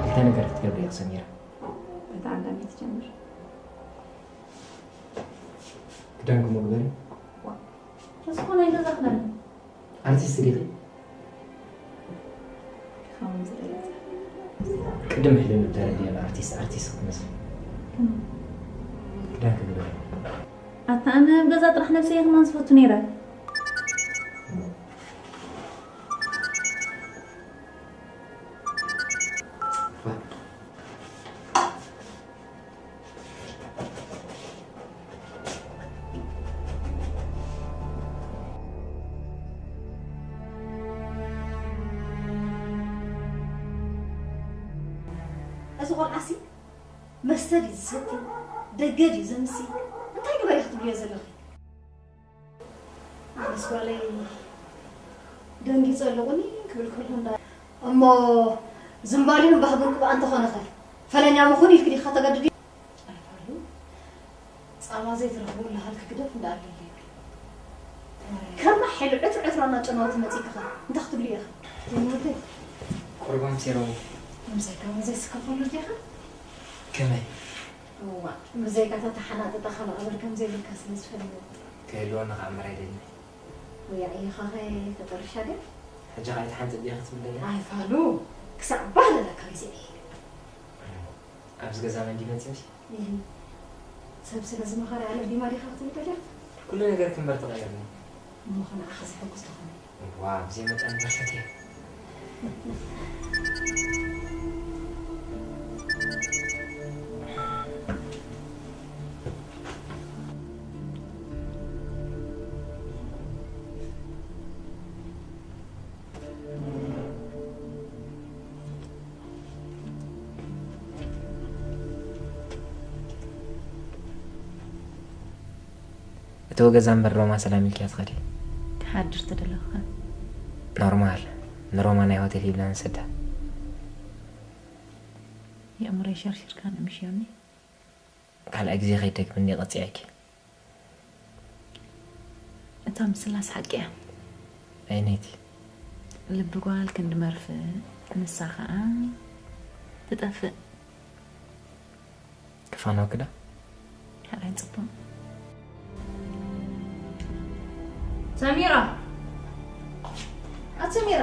ክልተ ነገር ክትገብሪ ኢኺ ሰሚራ። እታ ቀዳመይቲ ትጀምር። ክዳንኪ እሞ ግበሪ። ዋ፣ ተስፋ ናይ ገዛ ክዳን። ኣርቲስት ዲኺ? ክኸውን ዝደሊ። ቅድም ሕልም ተረዲኤ ኣርቲስት፣ ኣርቲስት ክትመስሊ። ክዳንኪ ግበሪ። ኣታ ኣነ ኣብ ገዛ ጥራሕ ነብሰይ እየ ክማን ዝፈቱ ነይረ። እዚ ቆልዓሲ መስተ ድዩ ዝሰቲ፣ ደገ ድዩ ዘምሲ፣ እንታይ ግበሪ ክትብልዮ ዘለኺ? ኣነስ ጓለይ ደንጊጸ ኣለኹኒ ክብል ከለኹ እንዳ እሞ ዝምባሊኡ ባህግን ቅብኣ እንተኾነኸ ፈለኛ ምኹን ኢልኪ ዲኻ ተገድዲ? ኣይፋሉ ጻማ ዘይትረኽቡ እንዳሃልኪ ግደፍ እንዳኣለለይ። ሕልዕት ዕትሮ እናጨነወት መጺእካ እንታይ ክትብሉ ኢኻ? ዘይንወደይ። ቁርባን ሴሮ። ምሳይ ካብ ዘይስከፈሉ ዲኻ? ከመይ? እዋ፣ ብዘይካታ ተሓናጥጣ ካልእ ኣበር ከም ዘይብልካ ስለ ዝፈልጥ። ክህልወኒ ከዓ እምበር ኣይደልን። ወያ ኢኻ ኸ ተጠርሻ ድያ? ሕጂ ከዓ ኣይትሓንጥጥ ድያ ክትብለኒ? ኣይፋሉ፣ ክሳዕ ባህለላ ካብ እዚኣ እየ። ኣብዚ ገዛ መን ድዩ መፂኡ? ይህን ሰብ ስለ ዝመኸረ ኣለ ዲማ ዲኻ ክትብል ደልያ? ኩሉ ነገር ክምበር ተቐየርኒ። እሞ ኸ ንዓኻ ዘሐጉስ ተኾነ? ዋ፣ ብዘይ መጠን በርፈት እየ። እተወ ገዛ እምበር ሮማ ሰላም ኢልክያ ትኸዲ? ክሓድር ተደለኹ ከ? ኖርማል። ንሮማ ናይ ሆቴል ሂብና ንሰዳ። የእምሮይ ሸርሺርካ ንምሽ ዮኒ። ካልኣይ ግዜ ከይደግም እንዲ ቀፂዐኪ። እታ ምስላስ ሓቂ እያ። ኣይነይቲ። ልቢ ጓል ክንዲ መርፍእ፣ ንሳ ኸዓ ትጠፍእ። ክፋነወኪ ዶ? ሓራይ ጽቡቕ። ሰሚራ! ኣቲ ሰሚራ!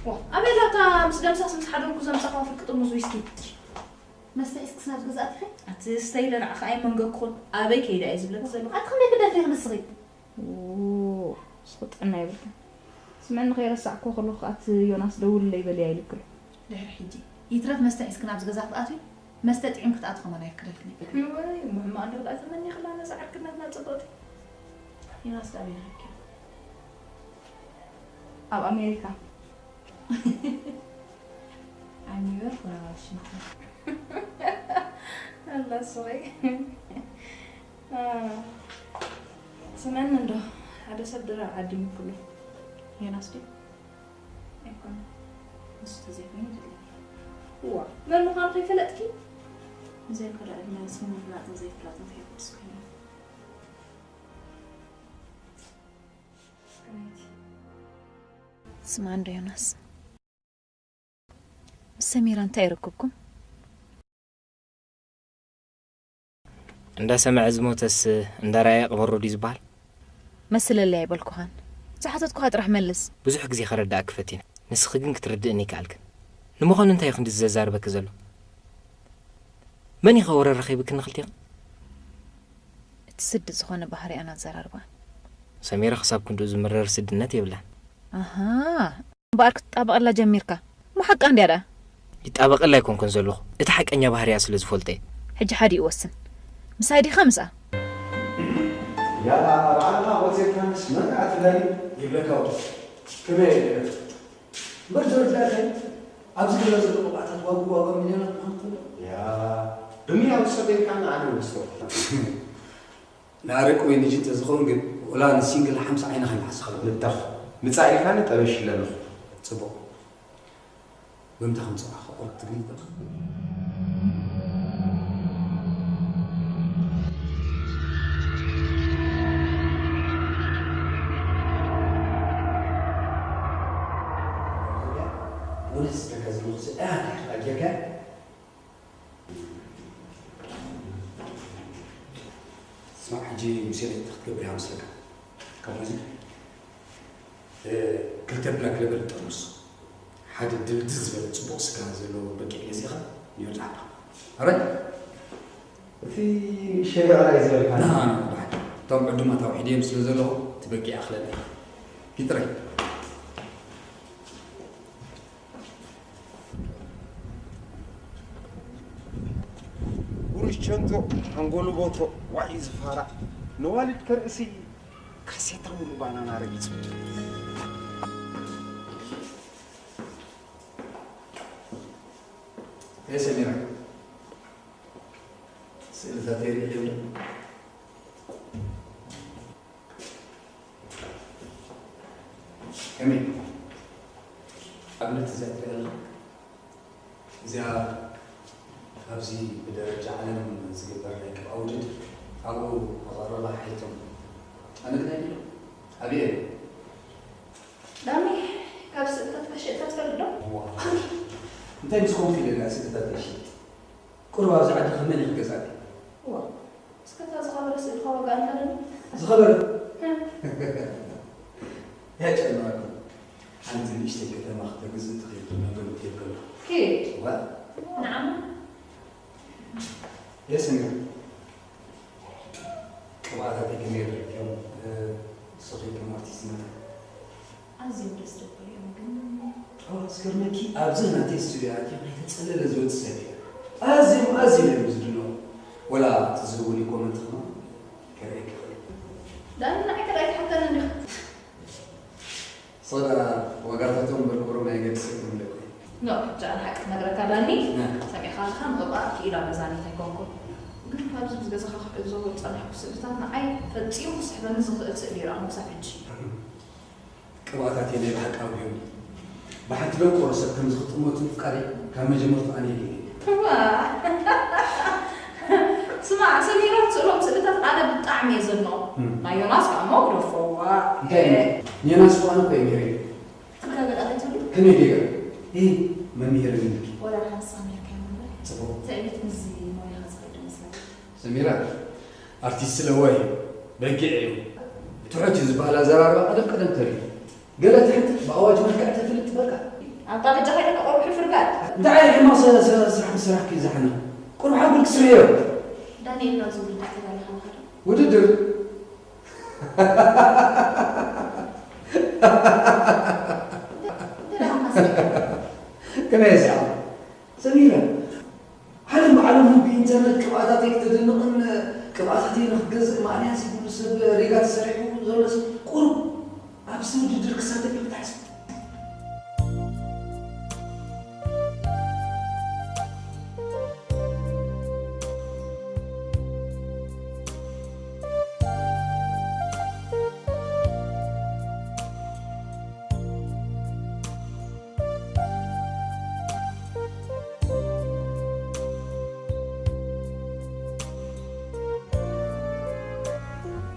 ዋ፣ ኣበይ ኣላ እታ ምስ ደምሳስ ምስ ሓደርኩ ዘምጻእክዋ ፍርቂ ጥርሙዝ ዊስኪ? መስተ ሒዝክስ ናብ ገዛ ኣቲኺ? ኣቲ ስተይ ኢለ ንዓኺ ኣይመንገርኩኹን። ኣበይ ከይዳ እየ ዝብለኪ ዘለኹ? ኣቲ ከመይ ክደፍሪኺ ንስኺ? ዎ፣ ንስኺ ጥዕና የብልክን። ስምዕኒ ከይረሳዕክዎ ከለኹ ከኣ እቲ ዮናስ ደውልለይ በልያ ኢሉኪ ኣሎ። ድሕሪ ሕጂ ይትረፍ መስተ ሒዝኪ ናብዚ ገዛ ክትኣትዊ፣ መስተ ጥዒምኪ ክትኣትዊ ከማን ኣይፍቅደልክን እየ። እወይ፣ እሞ ሕማቕ እንዶ ደኣ ተመኒኽላ ነዛ ዕርክነትና ጽብቕቲ። ዮናስ ደኣ ኣበይ ረኺብክዮ? ኣብ ኣሜሪካ። ኣብ ኒውዮርክ ወላ ዋሽንግተን? ኣላ ስቐይ። አ፣ ስምዕኒ እንዶ፣ ሓደ ሰብ ድራር ዓዲሙ ኩሉ። ዮናስ ድዩ? ኣይኮነን። ንሱ ተዘይኮይኑ ይደልየኒ። እዋ፣ መን ምዃኑ ከይፈለጥኪ? ብዘይ ከዳ ዕድመ ስሙ ምፍላጥን ዘይፍላጥን ከየገድስ ኮይኑ። ከመይቲ? ስማዕ እንዶ ዮናስ፣ ምስ ሰሚራ እንታይ ይረክብኩም? እንዳሰምዐ ዝሞተስ እንዳረኣየ ቅበሮ ድዩ ዝበሃል? መስለለይ ኣይበልኩኻን። ዝሓተትኩኻ ጥራሕ መልስ። ብዙሕ ግዜ ከረድኣኪ ፈቲነ፣ ንስኺ ግን ክትርድእኒ ኣይከኣልክን። ንምዃኑ እንታይ እዩ ክንድዚ ዘዛርበኪ ዘሎ? መን እዩ ከ ወረ ረኺብኪ ንኽልቲኽን? እቲ ስዲ ዝኾነ ባህሪኣን ኣዘራርባኣን። ሰሚራ ክሳብ ክንድኡ ዝምረር ስድነት የብላን። ኣሃ፣ እምበኣር ክትጣበቐላ ጀሚርካ። እሞ ሓቃ እንድያ ደኣ? ይጣበቐላ ኣይኮንኩን ዘለኹ፣ እቲ ሓቀኛ ባህሪኣ ስለ ዝፈልጦ እየ። ሕጂ ሓዲኡ ወስን። ምሳይ ዲኻ ምስኣ? ያላ በዓልኻ ወፂእካንስ መን ኣትላኒ ይብለካ ወዲ። ከመይ እየ እምበር ጆርጅ ኣታይ ኣብዚ ገዛ ዘሎ ቅብኣታት ዋግኡ ዋጋ ሚልዮናት ምዃን ከሎ። ያ ብሚያው ሰበይካና ኣነ መስሎ። ንኣረቂ ወይ ንጅን ተዝኸውን ግን ወላ ንሲንግል ሓምሳ ዓይንኻ ይሓስኻ። ንታኽ ምጻእ ኢልካኒ ጠበሽ ኢለ ኣለኹ። ጽቡቕ። ብምንታይ ከም ዝጸዋዕኻ ቁሩብ ትግርኛ ተቕ። ወደ ስደካ ዝመኽስ ኣያ ጌርካ ስማዕ፣ ሕጂ ሙሴ እንታይ ክትገብር እያ መስለካ? ካብ ነዚ፣ እ፣ ክልተ ብላክ ሌበል ጥርሙስ፣ ሓደ ድልድል ዝበለ ጽቡቕ ስጋ ዘለዎ በጊዕ ገዚእኻ ንዮርዳ ሃባ። ኣረ? እቲ ንእሽተይ ብዕራይ ዝበልካ? ንዓ፣ ንዓ፣ ብሓቂ። እቶም ዕዱማት ኣውሒደዮም ስለ ዘለኹ፣ እቲ በጊዕ ኣኽለኒ። ይጥረይ። ጉሩሽ ቸንቶ፣ ሓንጎሉ ቦቶ፣ ዋዒ ዝፋራ፣ ነዋልድ ከርእሲ፣ ካሴታ ሙሉ ባናና ረጊጹ። ኤ ሰሚራ፣ ስእልታት የርኢ የለን። ከመይ? ኣብነት እዚኣ ትሪኣ ኣለኻ? እዚኣ ኣብዚ ብደረጃ ዓለም ዝግበር ናይ ቅብኣ ውድድር ኣብኡ ኣቐረባ ሓይቶም። ኣነ ግን ኣይደለኹ። ኣብየ? ዳኒ፣ ካብ ስእልታት ከሽየጥካ ትፈልጥ ዶ? እዋ። እንታይ ምስ ኮንኩ ኢለ እያ ስእልታት ዘይሽየጥ? ቁሩብ ኣብዚ ዓዲ ከመን እዩ ክገዝኣኒ? እዋ። እስከ እታ ዝኸበረ ስእልኻ ዋጋ ኣልካ ዶ? ዝኸበረ? እ። ያጨነቐኩም። ሓንቲ ንእሽተይ ከተማ ክተግዝእ ትኽእል ዶ? ነገር ትብል ከሎ። ኪድ። እዋ። ንዓማ። የስንያ። ቅብኣታተይ ከመይ ረኺብክዮም? እ፣ ንስኺ ከም ኣርቲስት መጠን። ኣዝዮም ደስ ደበሉ እዮም ግን። ኦ፣ ዝገርመኪ፣ ኣብዚ ናተይ ስቱድዮ ኣትዮም ከይተጸለለ ዝወጽእ ሰብ የለን። ኣዝዮም፣ ኣዝዮም እዮም ዝድነቑ። ወላ እቲ ዝህቡኒ ኮመንት ከማን ከርእየኪ ይኽእል። ዳኒ፣ ንዓይ ከ ኣይትሓተንን ዲኻ? ሶዳ፣ ዋጋታቶም በርኮሮም ኣየገድሰኩም ኣለኩ። ኖ፣ ብቻ ንሓቂ ክነግረካ ዳኒ፣ እ። ሰሚዕካ ኣለኻ፣ ንቕብኣት ክኢላ መዛኒት ኣይኮንኩን። ግን ካብዚ ምስ ገዛኻ ክዕዘቦ ዝጸናሕኩ ስእልታት ንዓይ ፈጺሙ ክስሕበኒ ዝኽእል ስእሊ ይረኣኹ ክሳብ ሕጂ። ቅብኣታተይ ናይ ብሓቂ ኣጉህዮምኒ። ብሓንቲ ደንቆሮ ሰብ ከምዚ ክጥመቱ ምፍቃደይ ካብ መጀመርቱ ኣነ ኢለ እየ። እዋ። ስማዕ፣ ሰሚራ ትስእሎም ስእልታት ኣነ ብጣዕሚ እየ ዘድንቖ። እም። ናይ ዮናስ ከኣ እሞ ግደፎ፣ እዋ። እንታይ እዩ? ዮናስ እኮ ኣነ እኮ እየ ነይረ። ትብላ ገለ እንታይ ትብሉ? ከመይ ጌጋ? እ፣ መምህር ይብልኪ። ወላ ንሓንሳ ሜርካ ይምበር። ጽቡቕ። ትዕቢት ምስዚ ሞያኻ ዝኸይድ ይመስለካ። ሰሚራ፣ ኣርቲስት ስለ ወይ በጊዕ እዩ። ትሑት እዩ ዝበሃል ኣዘራርባ ቀደም ቀደም ተሪፉ። ገለ ትሕንጥጥ ብኣዋጅ መልክዕ ተፍልጥ በቃ። ኣብታ በጃ ከይደ ከቆርብ ሕፍር በል። እንታይ ዓይነት ሕማቕ ስ-፣ ስ-፣ ስራሕ ምስራሕ ክዩ ዝሓና? ቁሩብ ሓጉል ክስርዮ። ዳንኤል ናብ ዝውድድር ተዳሊኻ ኣለኻ ዶ? ውድድር? እንተ ደኣ ማስረቅ። ከመይ እዚኣ? ሰሚረ፣ ዓለም ብዓለሙ ብኢንተርነት ቅብኣታተይ ክተድንቕን ቅብኣታተይ ንኽትገዝእ ማእለያ ዘይብሉ ሰብ ሪጋ ተሰሪሑ ዘሎ ሰብ ቁሩብ ኣብዚ ውድድር ክሳተፍ ኢሉ ተሓሲቡ።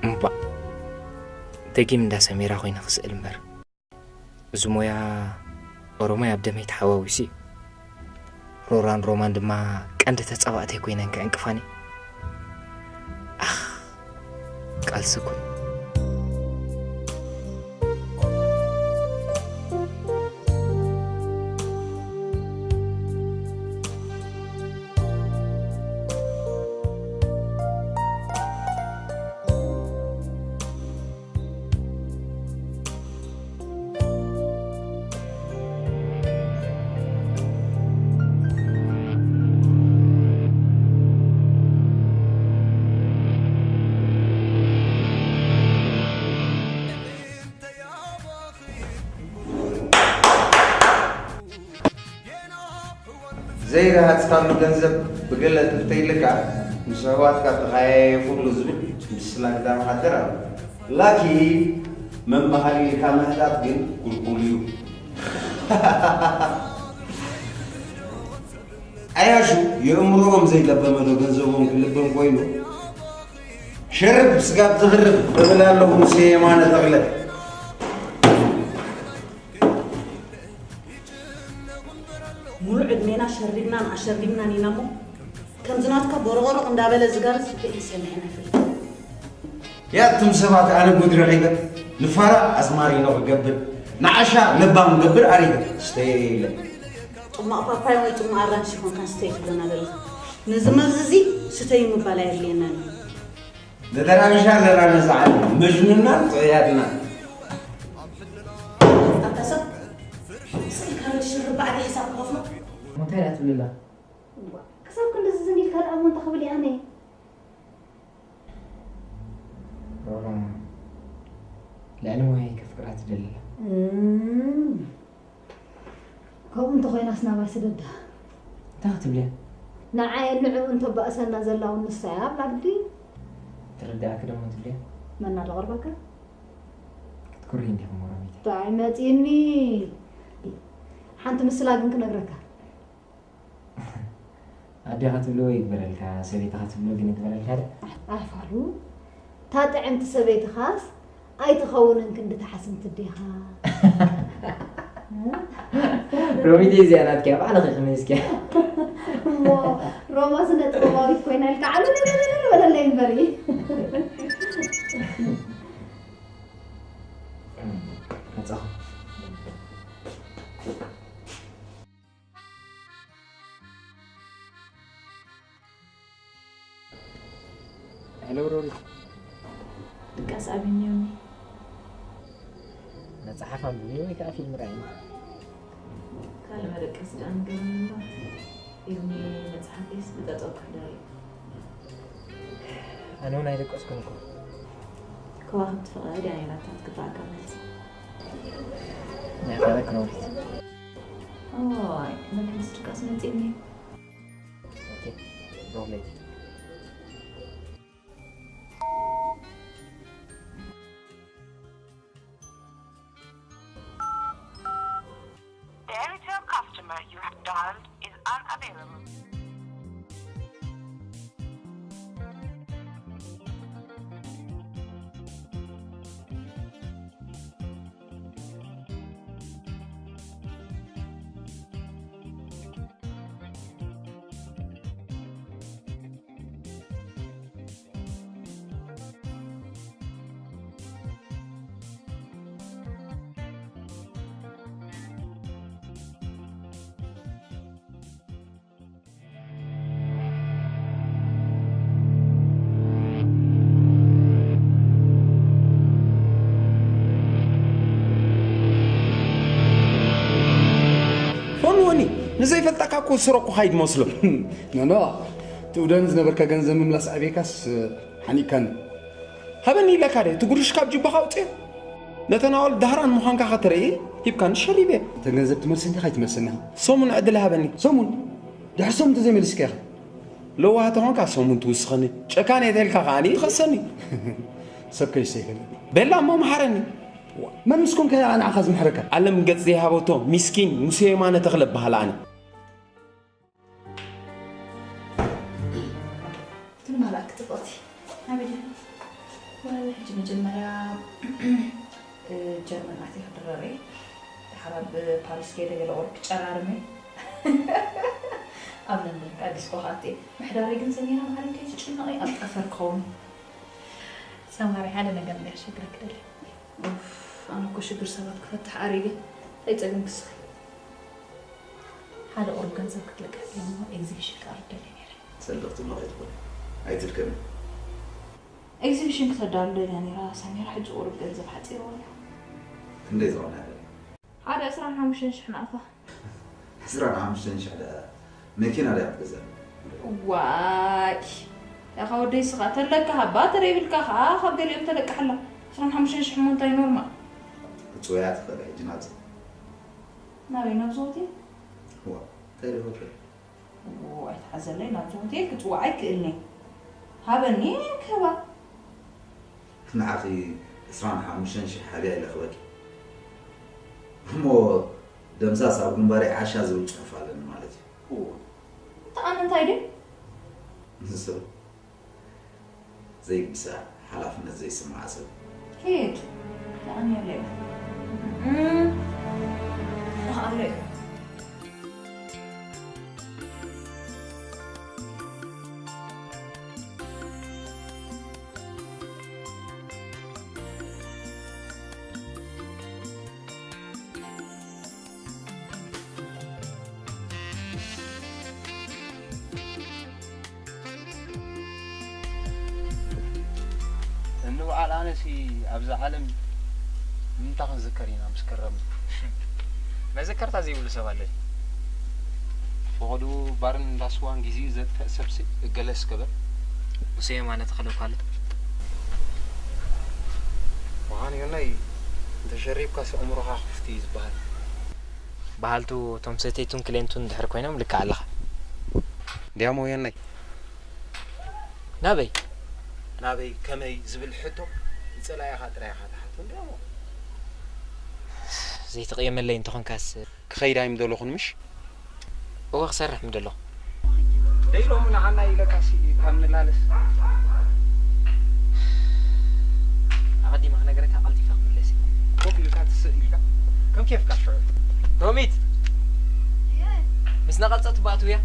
እምቧእ፣ ደጊም እንዳ ሰሚራ ኮይነ ክስእል እምበር። እዚ ሞያ ኦሮማይ ኣብ ደመይ ተሓዋዊሱ እዩ። ሮራን ሮማን ድማ ቀንዲ ተጻባእተይ ኮይነን ክዕንቅፋኒ። ኣኽ፣ ቃልሲ ኩን። ዘይረሃጽካሉ ገንዘብ ብገለ ትፍተይልካ፣ ምስ ኣሕዋትካ ተኸያየፉሉ ዝብል ምስላ ግዳም ሃገር ኣሎ። ላኪ መን በሃሊ ኢልካ ምህታት ግን ጉልጉል እዩ። ዓያሹ የእምሮኦም ዘይለበመ ዶ ገንዘቦም ክልበም ኮይኑ? ሸርብ ስጋብ ዝኽርብ እብል ኣለኹ ሙሴ የማነ ተኽለ። ሙሉእ ዕድሜና ሸሪብናን ኣሸሪብናን ኢና እሞ፣ ከምዚ ናትካ ቦሮቖሮቕ እንዳበለ ዝጋርስ ፍትሒ ሰሚዕና ኣይፈልጥን። ያቱም ሰባት ኣነ ጉድ ረኺበ፣ ንፋራ ኣዝማሪኖ ክገብር፣ ንዓሻ ለባም ክገብር ኣሪገ፣ ስተየ ኢለ። ጽማቕ ፓፓያ ወይ ጽማቕ ኣራንሺ ኮንካ ስተይ ትብለና ዘለኻ። ነዚ መርዚ እዚ ስተዩ ምባል ኣየድልየናን እዩ። ነተራብሻ ኣለና ነዛ ዓለም፣ መጅኑናን ጥዑያትናን። ኣታ ሰብ፣ ስኢልካ ዶ ትሽርብ ባዕለይ ሕሳብ ክኸፍሎ? እንታይ እያ ትብልላ? እዋ፣ ክሳብ ክንድዚ ዝን ኢልካ ደኣ እሞ እንታይ ክብል እየ ኣነ? ሮራ፣ ልዕሊ ሞያይ ከፍቅራ ትደሊ ኣላ። እም፣ ከምኡ እንተኾይናስ ናባይ ስደዳ። እንታይ ክትብልያ? ንዓየን ንዕኡ እንተባእሰና ዘላ እውን ንሳ እያ ኣብላ ግዲ። ትርድኣኪ ደሞ ትብልያ? መና ዶ ቀርባካ? ክትኩሪ እንዲኹም ሞራሚት። እንታይ መጺኒ? ሓንቲ ምስላ ግን ክነግረካ። ኣዴኻ ትብሎ ይግበረልካ፣ ሰበይትኻ ትብሎ ግን ይግበረልካ ዶ? ኣፋሉ፣ እታ ጥዕምቲ ሰበይትኻስ ኣይትኸውንን ክንዲ ተሓስምቲ ዲኻ? ሮሚተይ እዚኣ ናትኪ እያ ባዕልኺ ክመይስኪ። እሞ ሮማ ስነ ጥበባዊት ኮይና ኢልካ ዓለለለለ በለለይ እምበሪ። መጻኹ። ሄሎ ሮሪ። ድቃስ ኣብዩኒ። መጽሓፍ ኣንብቢ ወይ ከዓ ፊልም ርኣይኒ። ካልእ መደቀሲ ደኣ ንገርኒ እምበር። ፊልሚ መጽሓፈይስ ብጠጠው ክሕደር እዩ። ኣነ እውን ኣይደቀስኩን እኮ። ከዋኽብቲ ፍቕሪ ድያ ነይራታ ትግባኣካ መልሲ። ናይ ካልእ ክነውሪት። ኦይ፣ መለስ ድቃስ መጺእኒ። ኦኬ፣ ሮብሌ። The Airtel customer you have dialed is unavailable. ፈንወኒ፣ ንዘይፈልጠካ እኮ ስረኩኻ እዩ ዝመስሎ። ኖኖ፣ ትውደን ዝነበርካ ገንዘብ ምምላስ ኣበይካስ ሓኒእካኒ። ሃበኒ ኢለካ ደ ትጉርሽ ካብ ጅባኻ ኣውፅኦ። ነተን ኣዋልድ ዳህራን ምዃንካ ከተርኢ ሂብካኒ ሸሪበ። እተን ገንዘብ ትመልሰኒ ኢኻ ኣይትመልሰኒ ኢኻ? ሰሙን ዕድል ሃበኒ። ሰሙን? ድሕሪ ሰሙን እንተዘይመሊስካ ኢኻ። ለዋህ ተኾንካ ሰሙን ትውስኸኒ። ጨካን እየ ተልካ ከዓኒ ትኸሰኒ። ሰብ ከይሰይፈኒ። ቤላ እሞ መሓረኒ። መን ምስ ኮንካ እያ ንዓኻ ዝምሕረካ? ዓለም ገጽ ዘይሃበቶ ሚስኪን ሙሴ የማነ ተኽለ እበሃል ኣነ። ግን ማላክ ጽብቕቲ ናበይ ዲኺ? ወላ ሕጂ መጀመርያ እ፣ ጀርመን ኣትየ ክድረር እየ። ድሓር ኣብ ፓሪስ ከይደ ገለ ቁሩብ ክጨራርም እየ። ኣብ ለንደን ከኣ ዲስኮ ክኣቱ እየ። ምሕዳረይ ግን ሰሚራ መዓረይ ከይትጭነቒ ኣብ ጠፈር ክኸውን። ሰማሪ ሓደ ነገር እንድየ ክሸግረኪ ደልየ። ኡፍ፣ ኣነ እኮ ሽግር ሰባት ክፈትሕ ኣሪገ። እንታይ ጸገም ክስኺ? ሓደ ቁሩብ ገንዘብ ክትልቀቂ እሞ ኤግዚቢሽን ክኣርግ ደልየ ነይረ። ሰልፍ ትብሎ ከይትኾኒ ኣይትድከሚ። ኤግዚቢሽን ክተዳሉ ደልያ ነይራ ሰሚራ፣ ሕጂ ቁሩብ ገንዘብ ሓፂርዋ ኣሎ። ክንደይ ዝኾነ ያለ? ሓደ ዕስራን ሓሙሽተን ሽሕ ናቕፋ። ዕስራን ሓሙሽተን ሽሕ ደኣ መኪና ድያ ክትገዝእ? ዋይ ያኻ ወደይ ስኻ ተለካ ሃባ ተደይብልካ ከዓ ካብ ገሊኦም ተለቅሓላ። ዕስራን ሓሙሽተን ሽሕ እሞ እንታይ ኖርማል? ክትፅወያ ትኽእል ሕጂ ናብዚ። ናበይ ናብዚ ሆቴል? ዋ እንታይ ዶ ሆቴል? ዎ ኣይትሓዘለይ ናብዚ ሆቴል ክፅዋዕ ኣይክእልኒ። ሃበኒ ክህባ። ንዓኺ ዕስራን ሓሙሽተን ሽሕ ሃብያ ኢለ ክበኪ። እሞ ደምሳስ ኣብ ግንባረይ ዓሻ ዝብል ፅሑፍ ኣለኒ ማለት እዩ። እታ ኣነ እንታይ ድዩ? ንሱ ዘይግድሳ ሓላፍነት ዘይስምዓ ሰብ። ኪድ ተኣንየለይ። ተኣንየለይ። እንበዓል ኣነሲ ኣብዛ ዓለም ንምንታ ክንዝከር ኢና ምስ ከረምና? መዘከርታ ዘይብሉ ሰብ ኣለዩ። ፈቐድኡ ባርን እንዳ ስዋን ግዚኡ ዘጥፍእ ሰብሲ እገለ እስከ በል። ሙሴ የማነ ተኽለ እኳ ኣሎ። ምዃኑ ዮናይ እንተሸሪብካስ ኣእምሮኻ ክፉት እዩ ዝበሃል። በሃልቱ እቶም ሰተይቱን ክሌንቱን እንድሕር ኮይኖም ልክዕ ኣለኻ። እንድያሞ ዮናይ። ናበይ? ናበይ ከመይ ዝብል ሕቶ ንጸላኢኻ ጥራይ ኢኻ ትሓቶ እንድያሞ። ዘይትቕየመለይ እንተኾንካስ። ክኸይድ ኣይምደለኹን ምሽ? እወ ክሰርሕ ምደለኹ። ደይ ሎሚ ንዓና ኢለካሲ ካብ ንላለስ። ኣቐዲመ ክነግረካ ቃል كيف كشر؟ ሮሚት፣ ምስና ቀልጸ ትባእቱ እያ።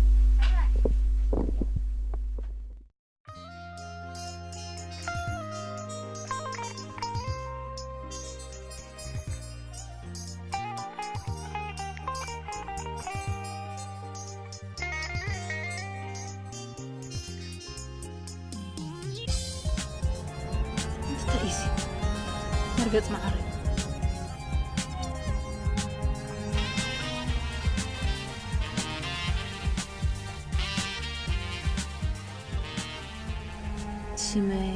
እንታይ እዩ እዚ? መርገጽ መዓረይ። ሽመይ፣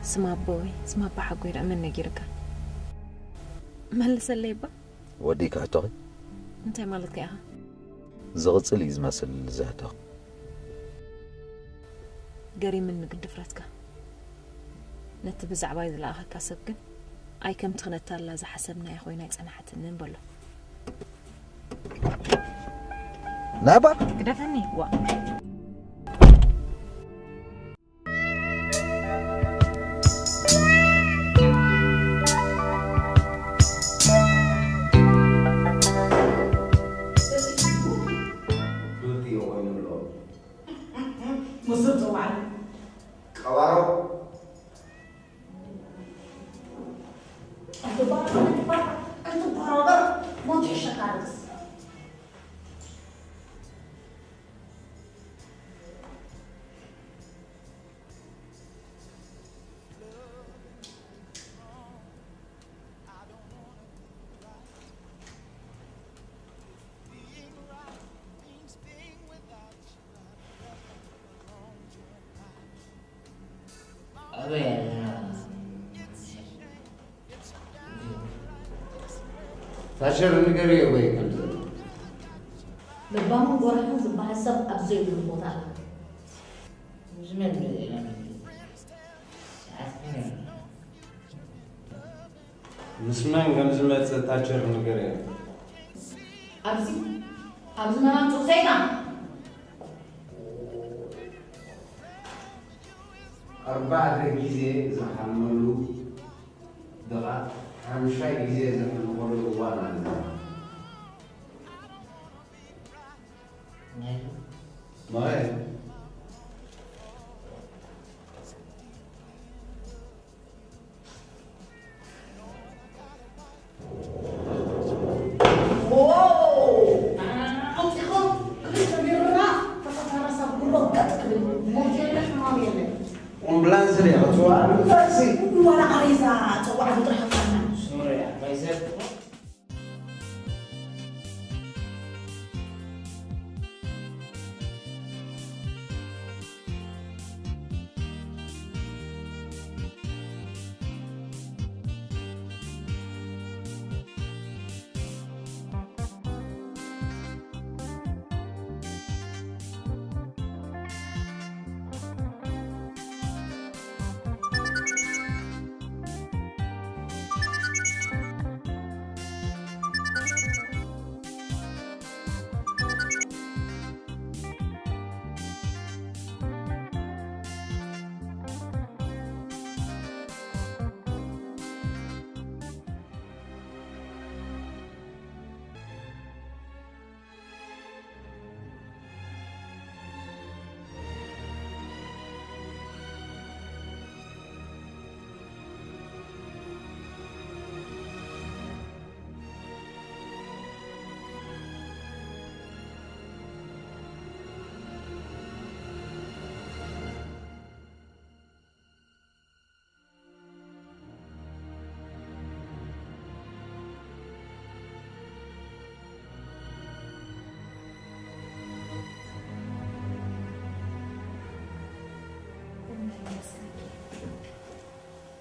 ስም ኣቦይ፣ ስም ኣባ ሓጎይ ደኣ መን ነጊርካ? መልሰለይ እባ። ወዲእካ ሕቶኺ? እንታይ ማለትካ ኢኻ? ዝቕጽል እዩ ዝመስል እዚ ሕቶኺ። ገሪምኒ ግን ድፍረትካ። ነቲ ብዛዕባይ ዝለኣኸካ ሰብ ግን፣ ኣይ ከምቲ ክነታልላ ዝሓሰብናዮ ኮይና ኣይጸናሓትንን በሎ። ናባ! ግደፈኒ፣ ዋ። ሙስብ ጽዋዕኒ። ቀባሮ። ኣይትባራበር፣ ኣይትባራበር፣ ኣይትባራበር፣ ሞት ይሕሸካ ርግስ። ኣበይ ኣለና? ታሸር ንገርዮ ወይ ከምዚ። ለባምን ጎራሕን ዝበሃል ሰብ ኣብ ዘይብሉ ቦታ ኣላ። ዝመን መጺእና? ሰዓት ከመይ? ምስ መን ከም ዝመጽእ ታቸር ንገርዮ። ኣብዚ፣ ኣብዚ መን ኣምጽኡ ሰይጣን? ኣርባዕተ ግዜ ዝሓመሉ ድኻ ሓምሻይ ግዜ ዘሕምቐሉ እዋን ኣሎ። ማይ። ኣምቡላንስ ድያ ክትፅዋዕ? ታክሲ። ዋላ ቃሬዛ ፅዋዕ ጥራሕ። ሶርያ፣ ማይ ሰብ።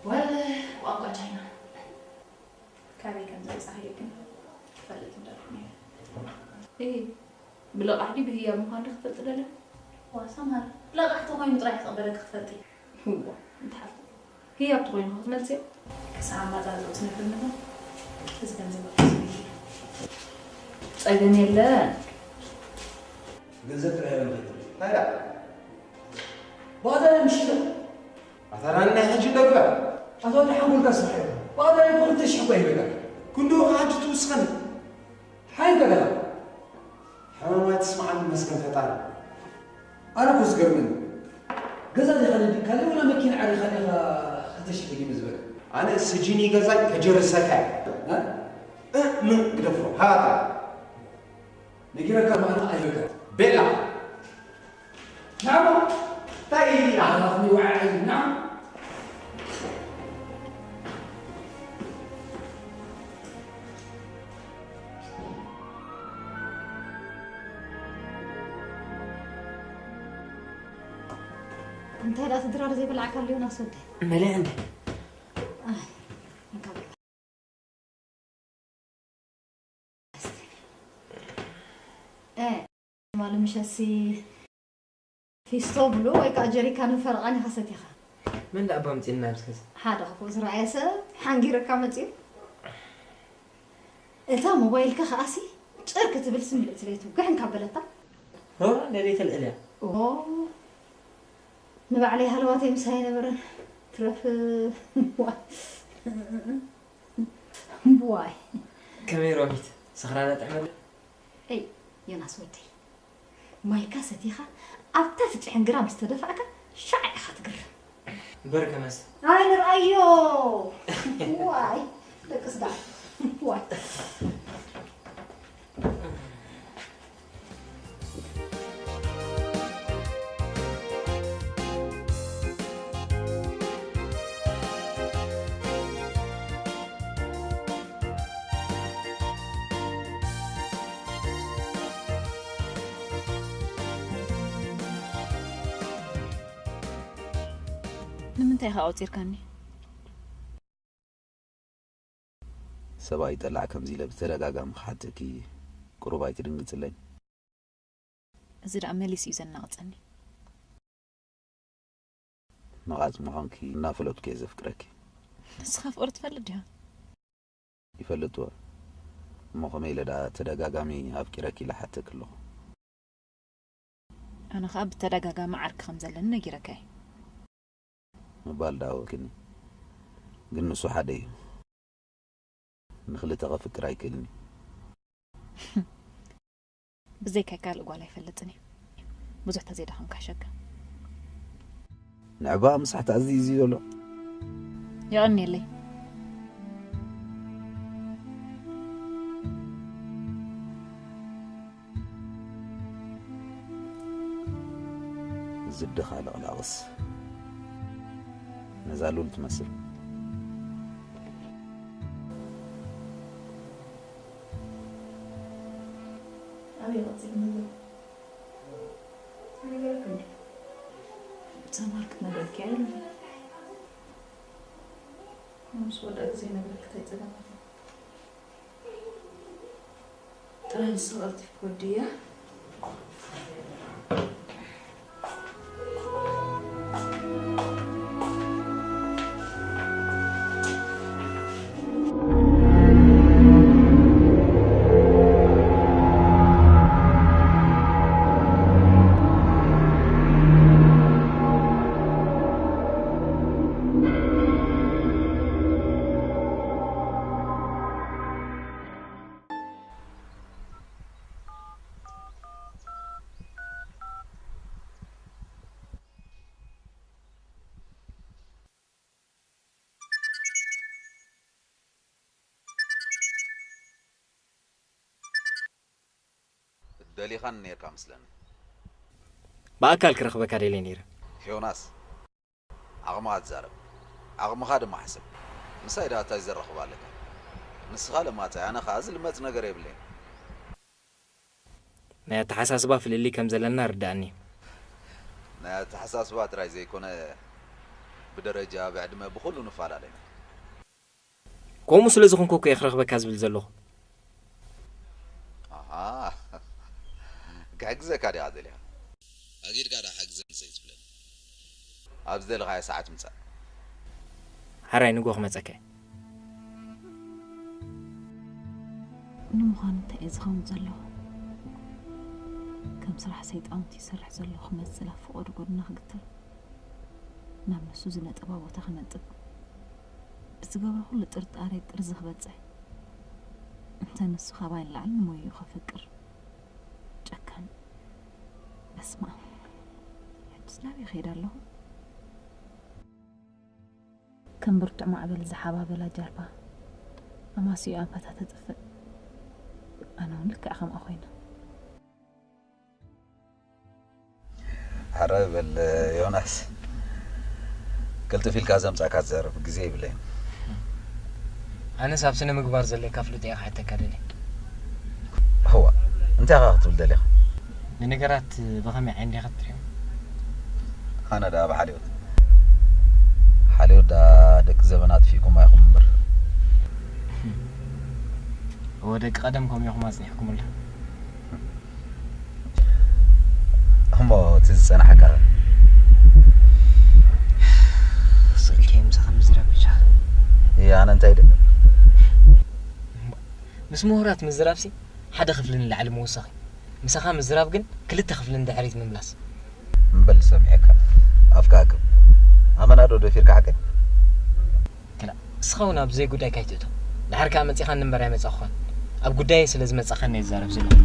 ወል ቋንቋ ቻይና። ካበይ ከም ዘምጻእካዮ ግን ክፈልጥ ምደለኹ ነይረ። እሂ፣ ብለቓሕ ድዩ ብህያብ ምዃኑ ዶ ክትፈልጢ ደለኺ? ዋ፣ ሰምሃር፣ ለቓሕ ተኾይኑ ጥራይ ክቕበለኪ ክትፈልጢ። እዋ፣ ኣንቲ ሓፍተይ፣ ህያብ ተኾይኑ ክትመልስዮ? ክሳብ ኣመጻጽኡ ትነግርኒ እሞ፣ እዚ ገንዘብ ኣፍስሰሉ። ጸገም የለን። ገንዘብ ጥራይ የለን። እንታይ ደኣ? ባዳ ምሽላ። ኣታ ዳኒ ናይ ሕጂ እንዶ ግበር። ኣታ ወዲ ሓንጎልካ ስራሕ እዩ። ባዕዳይ እኮ ክልተ ሽሕ እኮ ይህበካ። ክንድኡ ከ ሕጂ ትውስኸኒ። ሓይ ገደላ። ሕማም ኣይትስምዓኒ መስገን ፈጣሪ። ኣነ እኮ ዝገርመኒ፣ ገዛ ዲኻ ነዲእካለይ ወላ መኪና ዓሪኻለይ ኢኻ ክልተ ሽሕ ደጊመ ዝበለ? ኣነ ስጂኒ ገዛይ ከጀርሰካ እየ። እ? እ፣ ምን ግደፎ፣ ሃታ። ነጊረካ ማእና ኣይበካ። ቤላ። ናሞ። ታይ። ኣኽኒ ዋዓይ፣ ናሞ። እንታይ ደኣ እቲ ድራር ዘይበላዕካሉ ዮናስ ወደይ? መሊኣ እንደ። ኣይ፣ እንካ በላ። እ፣ ማሉ ምሸሲ ፊስቶ ብሉ ወይ ከዓ ጀሪካን ፈረቓን ኢኻ ሰቲኻ። መን ደኣ ኣባ ኣምጺእና ኣብዚ ከዚ? ሓደ ክፉእ ዝረኣየ ሰብ ሓንጊርካ መጺኡ። እታ ሞባይልካ ከኣሲ ጭር ክትብል ስምዒት ለይትውግሕ እንካ በለታ። ሮራ እንደ ዘይተልዕል እያ። ኦ፣ ንባዕለይ ሃለዋተይ ምሳይ ነበረን ትረፍ። ዋይ። ብዋይ። ከመይ ሮሂት? ሰኽራና ጥዕመላ? እይ፣ ዮናስ ወደይ። ማይካ ሰቲኻ ኣብታ ትጭሕን ግራ ምስ ተደፋእካ ሻዕ ኢኻ ትግርም። እምበር ከመስ? ኣይ ንርኣዮ። ዋይ፣ ደቅስ ደኣ። ዋይ። ንምንታይ ኢኻ ኣውጺርካኒ? ሰብኣይ ጠላዕ ከምዚ ኢለ ብተደጋጋሚ ክሓተኪ ቁሩብ ኣይትድንግጽለይ? እዚ ደኣ መሊሱ እዩ ዘናቕጸኒ። ነቓጽ ምዃንኪ እናፈለጥኩ እየ ዘፍቅረኪ። ንስኻ ፍቕሪ ትፈልጥ ዲኻ? ይፈልጥዎ። እሞ ከመይ ኢለ ደኣ ተደጋጋሚ ኣፍቂረኪ ኢለ ሓተኪ ኣለኹ? ኣነ ኸኣ ብተደጋጋሚ ዓርኪ ከም ዘለኒ ነጊረካ እየ። ምባል ደኣ ወኪኒ። ግን ንሱ ሓደ እዩ። ንኽልተ ከፍቅር ኣይክእልን እዩ። ብዘይካይ ካልእ ጓል ኣይፈልጥን እየ። ብዙሕ ተዘይደኸምካ ሸጋ። ንዕባ ምሳሕ ተኣዝዩ እዩ ዘሎ። የቐንየለይ። ዝድኻ ለቕላቕስ ነዛ ሉል ትመስል። ኣበይ ቀጺሉ ነበር? ተማርክ መደብኪ ኣይደለም። ምስ ወዳ ግዜ ነግረክ እንታይ ጸገም ኣሎ? ጥራይ ንሳ ቀልጢፍ ክወዲ እያ። ደሊኻኒ ኔርካ መስለኒ። ብኣካል ክረኽበካ ደልየ ነይረ። ዮናስ፣ ዓቕምኻ ትዛረብ፣ ዓቕምኻ ድማ ሕሰብ። ምሳይ ደኣ እንታይ ዘራኽብ ኣለካ? ንስኻ ለማጻይ፣ ኣነ ኸኣ ዝልመጽ ነገር የብለይን። ናይ ኣተሓሳስባ ፍልልይ ከም ዘለና ርድኣኒ። ናይ ኣተሓሳስባ ጥራይ ዘይኮነ፣ ብደረጃ፣ ብዕድመ፣ ብኹሉ ንፈላለ ኢና። ከምኡ ስለ ዝኾንኩ እኮ እየ ክረኽበካ ዝብል ዘለኹ። ኣሃ፣ ክሕግዘካ ዲኻ ደሊኻ? ኣጊድካ ዶ ሓግዘኒ ዘይትብለኒ? ኣብ ዝደለኻዮ ሰዓት ምጻእ። ሕራይ ንግሆ ክመጸካ እየ። ንምዃኑ እንታይ እየ ዝኸውን ዘለኹ? ከም ስራሕ ሰይጣውንቲ ይሰርሕ ዘለኹ ክመስል ኣብ ፍቖዱ ጎድና ክግተር፣ ናብ ንሱ ዝነጠባ ቦታ ክነጥብ፣ ብዝገብሮ ኩሉ ጥርጣሬ ጥርዚ ክበጽሕ፣ እንተ ንሱ ካባይ ንላዕሊ ንሞይኡ ከፍቅር ጨካን። በስመ ኣብ። ሕጅስ ናበይ ይኸይድ ኣለኹ? ከም ብርቱዕ ማዕበል ዝሓባበላ ጃልባ ኣማስዩ ኣንፈታ ተጥፍእ። ኣነ እውን ልክዕ ከምኣ ኮይነ። ኣረ በል ዮናስ፣ ቅልጥፍ ኢልካ ዘምጻእካ ትዛረብ፣ ግዜ የብለይን። ኣነስ ኣብ ስነ ምግባር ዘለካ ፍልጥ እየ ክሓተካ ደልየ። እዋ፣ እንታይ ኢኻ ክትብል ደሊኻ? ንነገራት ብኸመይ ዓይኒ ዲኻ ትሪኦም? ኣነ ደኣ ብሓልዮት፣ ሓልዮት ደኣ ደቂ ዘበን ኣጥፊእኩም ኣይኹም እምበር። እወ፣ ደቂ ቀደም ከምኡ ኢኹም ኣጽኒሕኩምላ። እሞ እቲ ዝጸናሕካ? ስልኪ ምሳኻ ምዝራብ ብቻ። እ፣ ኣነ እንታይ ደ? ምስ ምሁራት ምዝራብሲ ሓደ ክፍሊ ንላዕሊ ምውሳኽ እዩ። ምሳኻ ምዝራብ ግን ክልተ ክፍሊ ንድሕሪት ምምላስ። እምበል ሰሚዐካ። ኣፍካ ኣክብ። ኣመና ዶ ደፊርካ ሓቀይ? ክላ፣ እስኻ እውን ኣብ ዘይጉዳይካ ኣይትእቶ። ድሓር ከኣ መጺኻኒ እምበር ኣይመጻኹኻን። ኣብ ጉዳየይ ስለ ዝመጻኻኒ እየ ዝዛረብ ዘለኹ።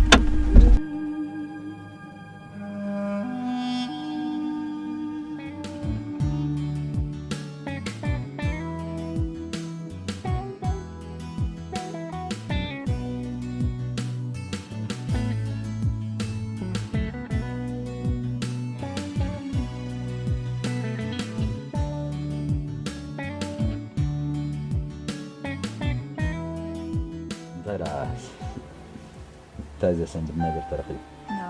እንታይ ደኣ፣ እንታይ ዘሰንብድ ነገር ተረኺቡ? ኖ፣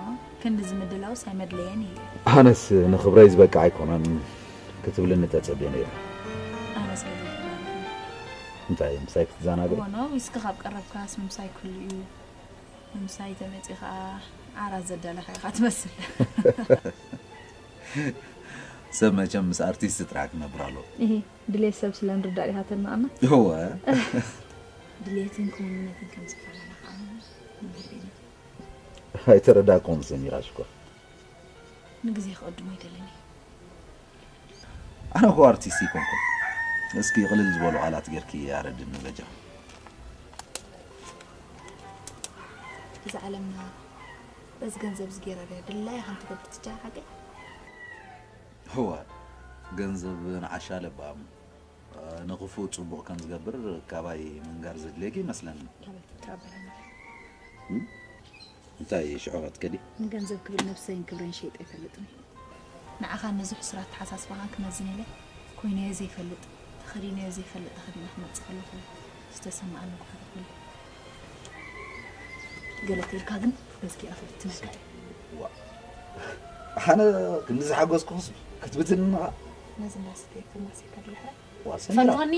ክንድዚ ምድላውስ ኣይመድለየን እዩ። ኣነስ ንኽብረይ ዝበቅዕ ኣይኮነን ክትብልኒ ተጸብየ ነይረ። ኣነ ስለ ዘይተዛናግዕኒ። እንታይ፣ ምሳይ ክትዘናግዒ? እወ፣ ኖ፣ ዊስኪ ካብ ቀረብካስ ምምሳይ ክህሉ እዩ። ምምሳይ ተመጺ ኸኣ ዓራት ዘዳለኻ ኢኻ ትመስል። ሰብ መቸም ምስ ኣርቲስት ጥራሕ ክነብር ኣለዎ። እሂ፣ ድሌት ሰብ ስለ ንርዳእ ዲኻ ተድንቐና? እወ። ድሌትን ክውንነትን ከም ዝፈላለ ኸኣ ንገሪኒ። ኣይተረዳእኩዎን ሰሚራ ሽኮር። ንግዜ ክቕድሞ ኣይደልን እየ። ኣነ እኮ ኣርቲስት ኣይኮንኩን። እስኪ ቅልል ዝበሉ ቃላት ጌርኪ ኣረድኒ በጃ። እዛ ዓለምና በዚ ገንዘብ እዚ ጌራ ድያ ድላያ ከም ትገብር ትቻል ሓቂ? እወ፣ ገንዘብ ንዓሻ ለባም፣ ንኽፉእ ጽቡቕ ከም ዝገብር ካባይ ምንጋር ዘድልየኪ ይመስለኒ። ኣቤት፣ ተቐበለኒ። እም? እንታይ ሽዑ ክትከዲ? ንገንዘብ ክብል ነብሰይን ክብረይን ሸይጠ ኣይፈልጥን እየ። ንዓኻን ነዚ ሕሱር ኣተሓሳስባኻን ክመዝን ኢለ ኮይነዮ ዘይፈልጥ፣ ተኸዲነዮ ዘይፈልጥ ተኸዲነ ክመጽእ ከለኹ ዝተሰምዓኒ ጓሂ ኩሉ። ገለ ተይልካ ግን በዝጊ ኣፍልትነካ እየ። ዋ። ኣነ ክንዲ ዝሓጎስኩስ ክትብትንኻ? ነዚ እንዳስተየ ክማሴካ ድልሐ። ዋ፣ ሰሚራ። ፈልጦኒ።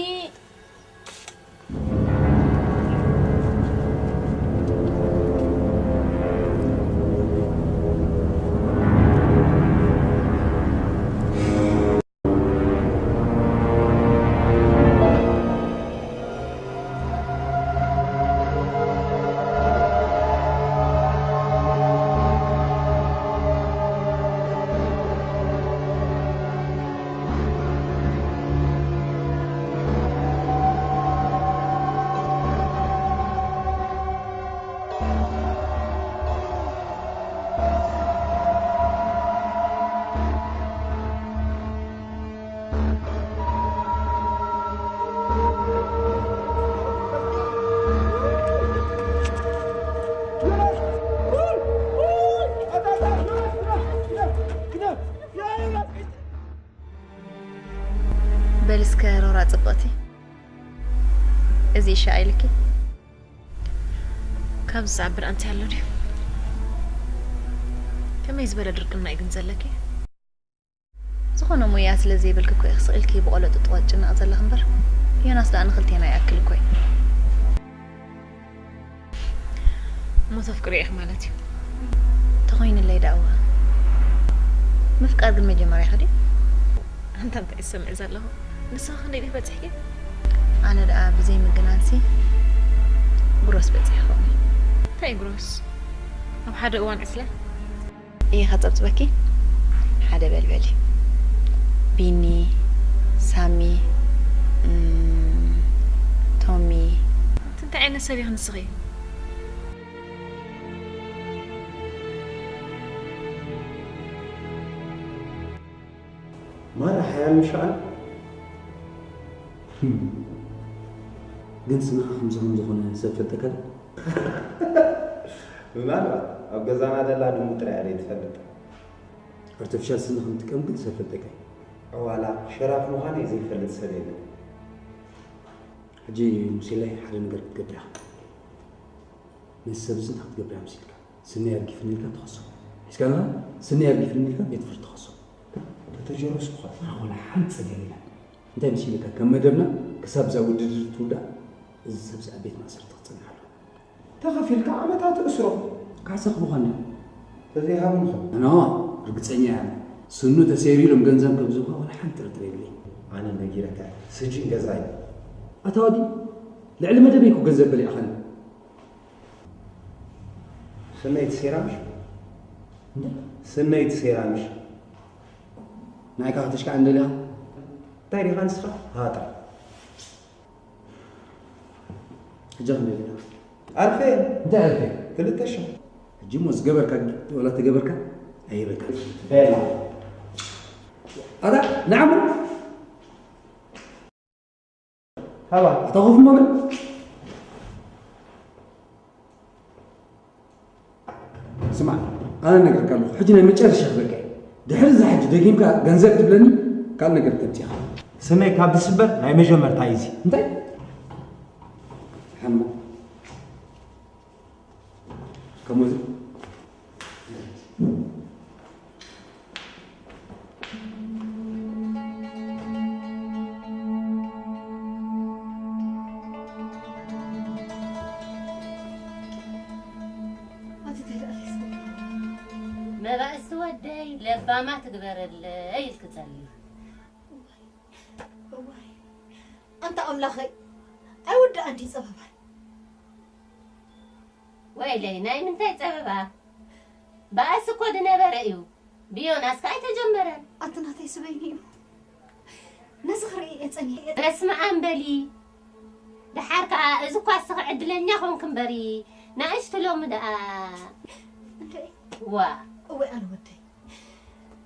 በል እስከ ሮራ ጽብቕቲ፣ እዚ ይሻ ኢልኪ። ካብዚ ዝዓቢ ደኣ እንታይ ኣሎ ድዩ? ከመይ ዝበለ ድርቅና እዩ ግን ዘለኪ? ዝኾነ ሞያ ስለ ዘይብልኪ እኮ ኢኺ ስቕ ኢልኪ ብቖሎ ጥጥቖ ትጭነቒ ዘለኺ እምበር፣ ዮናስ ደኣ ንኽልቴና ይኣክል እኮ እዩ። እሞ ተፍቅርዮ ኢኺ ማለት እዩ? ተኾይንለይ ደኣዋ። ምፍቃር ግን መጀመርያኺ ድዩ? ኣንታ እንታይ እየ ዝሰምዕ ዘለኹ? ንስኺ ክንደይ ዲኺ በጺሕኪ? ኣነ ደኣ ብዘይ ምግናንሲ ግሮስ በጺሐ ኸውን። እንታይ እዩ ግሮስ? ኣብ ሓደ እዋን ዕስለ? እየ ከጸብጽበኪ? ሓደ በልበሊ። ቢኒ፣ ሳሚ፣ እም፣ ቶሚ። እቲ እንታይ ዓይነት ሰብ ኢኺ ንስኺ? ማራ ሓያል ምሻዓል። ግን ስንኻ ከምዚ ከም ዝኾነ ሰብ ፈልጠካ ዶ? ምናልባት ኣብ ገዛና ደላ ድሙ ጥራይ እያ ዘይትፈልጥ። ኣርቲፊሻል ስኒ ከም ትጥቀም ግን ሰብ ፈልጠካ እዩ። ዕዋላ ሸራፍ ምዃነይ ዘይፈልጥ ሰብ የለን። ሕጂ ሙሴላይ ሓደ ነገር ክትገብር ኢኻ። ነዚ ሰብ እዚ እንታይ ክትገብር እያ መሲልካ? ስነይ ኣርጊፍኒ ኢልካ ትኸሶ። ሒዝካ ኣለኻ? ስነይ ኣርጊፍኒ ኢልካ ቤት ፍርዲ ትኸሶ። ተተጀረስኩ ኸ? ኣነ ወላ ሓንቲ ጸገም የለን። እንታይ መሲልካ? ከም መደብና ክሳብ እዛ ውድድር ትውዳእ እዚ ሰብ እዚ ኣብ ቤት ማእሰርቲ ክጸንሕ ኣለዎ። ተኸፊልካ ዓመታት እስሮ። ካሕሳኺ ምዃን እያ። ተዘይሃቡኒ ኸ? ኖ፣ ርግጸኛ እያ። ስኑ ተሰይሩ ኢሎም ገንዘብ ከም ዝህቡኻ ወላ ሓንቲ ጥርጥር የብለይ። ኣነ ነጊረካ፣ ስጅን ገዛይ። ኣታ ወዲ፣ ልዕሊ መደበይ እኮ ገንዘብ በሊዕኻኒ። ስነይቲ ሴራምሽ? እንደ? ስነይቲ ሴራምሽ? ናይካ ከተሽካዕ እንደሊኻ? እንታይ ዲኻ ንስኻ? ሃታ። ሕጂ ክንደይ ዲና? ኣልፌ። እንታይ ኣልፌ? ክልተ ሽሕ። ሕጂ እሞ ዝገበርካ ወላ ተገበርካ ኣይበልካ። በላ። ኣታ፣ ንዓሙ። ሃባ። ኣታ ኮፍ እሞ በል። ስማዕ፣ ኣነ እነግረካ ኣለኹ፣ ሕጂ ናይ መጨረሻ ክበልካ እየ። ድሕሪ እዛ ሕጂ ደጊምካ ገንዘብ ትብለኒ፣ ካልእ ነገር ተምፅኻ። ስመይ ካብ ዝስበር ናይ መጀመርታ እዩ እዚ። እንታይ? ሓማ። ከምዚ። ኣቲ እንታይ ደኣ ሒዝካ? መባእሲ ወደይ ለባማ ትግበረለይ ኢልኪ ጸልዪ። እዋይ፣ እዋይ፣ ኣንታ ኣምላኸይ፣ ኣይውዳእን ድዩ ጸበባይ? ወይለይ፣ ናይ ምንታይ ጸበባ? ባእሲ እኮ ዝነበረ እዩ። ብዮናስ ከኣ ኣይተጀመረን። ኣቲ ናተይ ስበይኒ እዩ። ነዚ ክርኢ እየ ጸኒሐ። በስመ ኣብ በሊ። ደሓር ከኣ እዚ እኳ እስኺ ዕድለኛ ኾንኪ እምበሪ፣ ንኣሽቱ ሎሚ ደኣ። እንተ ዋ። እወ ኣነ ወደይ።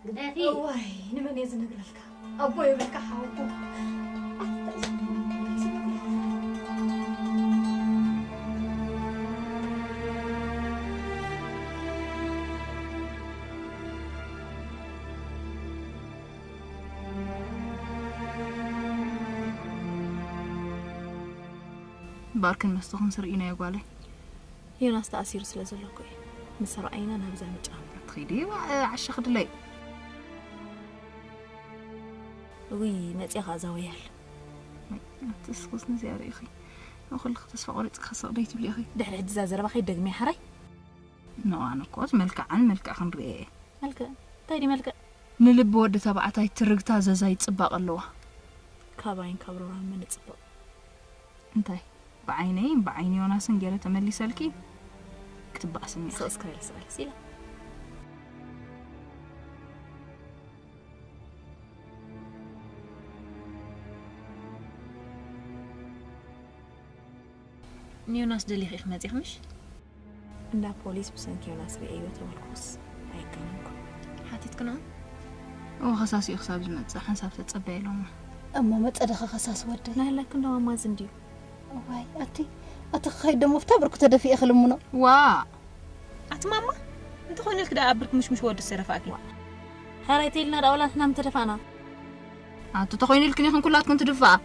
ግደፊ። እዋይ፣ ንመን እየ ዝነግረልካ? ኣቦ የብልካ፣ ሓወቦ። ባርክን መስተኹን ስርኢናዮ ጓለይ። ዮናስ ተኣሲሩ ስለ ዘሎ እኮ እዩ። ምስ ረኣይና ናብዛ ምጫ። ትኺዲ ዋ-፣ ዓሻ ክድለይ። እውይ፣ መጽያ ኸኣ እዛ ወያል። ኣቲ እስኹስ ነዚኣ ርኢኺ። ንኹልኺ ተስፋ ቆሪጽኪ ክስቕ ደይ ትብሊ ኢኺ። ድሕሪ ሕጂ እዛ ዘረባ ከይትደግምያ ሓራይ። ኖ፣ ኣነ እኮ መልክዓን መልክዕኽን ርእየ እየ። መልክዕ? እንታይ ድዩ መልክዕ? ንልቢ ወዲ ተባዕታይ ትርግታ ዘዛይ ጽባቐ ኣለዋ። ካባይን ካብ ሮራን መን ይጽብቕ? እንታይ? ብዓይነይን ብዓይኒ ዮናስን ገይረ ተመሊሰልኪ? ክትባእስኒ ኢኺ። ስቕ እስከ በሊ፣ ስቕ በሊ፣ ስኢላ። ንዮናስ ደሊኺ ኢኺ መጺኺ ምሽ? እንዳ ፖሊስ ብሰንኪ ዮናስ ርእየዮ ተበልኩስ ኣይከነንኩን። ሓቲትክንኦ? እወ፣ ከሳሲኡ ክሳብ ዝመጽእ ሓንሳብ ተጸበየ ኢሎሞ። እሞ መጸ ደኸ ከሳሲ ወደይ? ናይላክ እንዶ ማማዝ እንድዩ። እዋይ፣ ኣቲ፣ ኣቲ ክኸይድ ደሞ ብታ ብርኩ ተደፊኤ ክልምኖ። ዋ! ኣቲ ማማ፣ እንተኾይኑልክ ደኣ ኣብ ብርክ ምሽምሽ ወዲ ዝተደፋእኪ። ሕራይ ተይልና ደኣ ወላ ንሕና ምተደፋእና። ኣቲ ተኾይኑልክን ኢኽን ኩላትክን ትድፋኣ።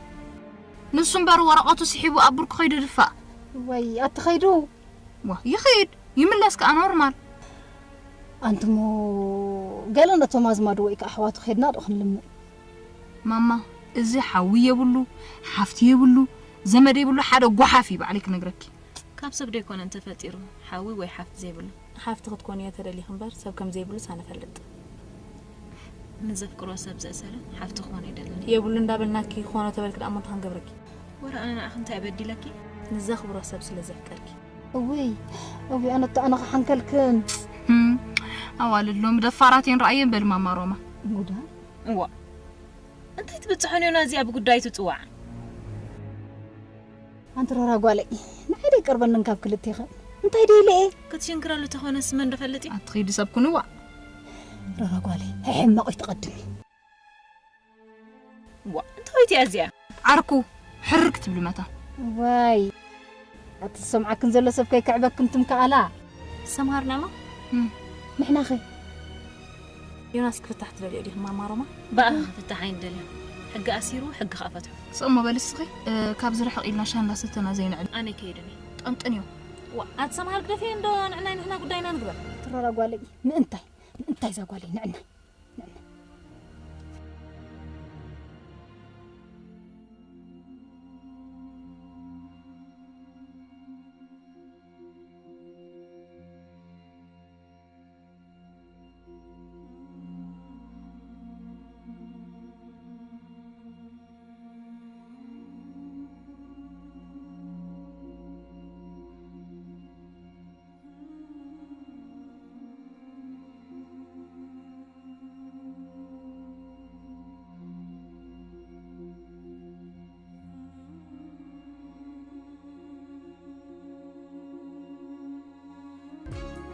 ንሱ እምበር ወረቐቱ ስሒቡ ኣብ ብርኩ ኸይዱ ድፋእ። ወይ ኣቲ ኸይዱ። ዋ፣ ይኸይድ፣ ይምለስ ከኣ ኖርማል። ኣንትሞ ገለ ነቶም ኣዝማዱ ወይ ከኣ ኣሕዋቱ ኸይድና ዶ ክንልምን? ማማ፣ እዚ ሓዊ የብሉ፣ ሓፍቲ የብሉ፣ ዘመድ የብሉ፣ ሓደ ጓሓፍ እዩ ባዕለይ ክነግረኪ። ካብ ሰብ ዶ ኣይኮነን ተፈጢሩ፣ ሓዊ ወይ ሓፍቲ ዘይብሉ? ሓፍቲ ክትኮንዮ ተደሊኺ እምበር፣ ሰብ ከም ዘይብሉስ ኣነ እፈልጥ። ንዘፍቅሮ ሰብ ዘእሰረ ሓፍቲ ክኾኖ ኣይደልን። የብሉ እንዳበልናኪ ክኾኖ ተበልኪ ደኣ እሞ እንታይ ክንገብረኪ? ወረ ኣነ ንዓኺ እንታይ በዲለኪ? ንዘኽብሮ ሰብ ስለ ዘፍቀርኪ። እውይ፣ እውይ፣ ኣነ እቶ ኣነ ክሓንከልክን። ህም፣ ኣዋልድ ሎሚ ደፋራት እየን ረኣየን በሊ ማማ ሮማ። ጉዳ። እዋ። እንታይ ትብጽሖ ኔና እዚኣ ብጉዳይ ትጽዋዕ? ኣንቲ ሮራ ጓለይ፣ ንዓይ ደይቀርበንን ካብ ክልቴኸ። እንታይ ደይለ እየ? ክትሽንክረሉ ተኾነስ መን ዶ ፈልጥ እዩ? ኣትኺዲ ሰብ ኩንዋ። ሮራ ጓለይ፣ ሕሕመቕ ኣይትቐድሚ። ዋ እንታወይቲ እያ እዚኣ? ዓርኩ ሕርር ክትብሊ መታ። ዋይ ኣቲ ዝሰምዓክን ዘሎ ሰብ ከይክዕበክን ትም ከኣላ። ሰምሃርና ማ ንሕናኸ ዮናስ ክፍታሕ ትደልዮ ዲኹ ማማ ሮማ? ብኣኻ ክፍታሕ ኣይንደልዮ። ሕጊ ኣሲሩ ሕጊ ከኣ ፈትሑ። ስቕ እሞ በሊ እስኺ፣ እ፣ ካብዚ ርሕቕ ኢልና ሻሂ እንዳሰተና ዘይንዕል። ኣነ ከይድን እየ። ጠንጥንዮ። ዋ ኣቲ ሰምሃር ግደፍዮ እንዶ ንዕናይ ንሕና ጉዳይና ንግበር። ትረራ ጓለይ ምእንታይ ምእንታይ እዛ ጓለይ ንዕናይ ንዕናይ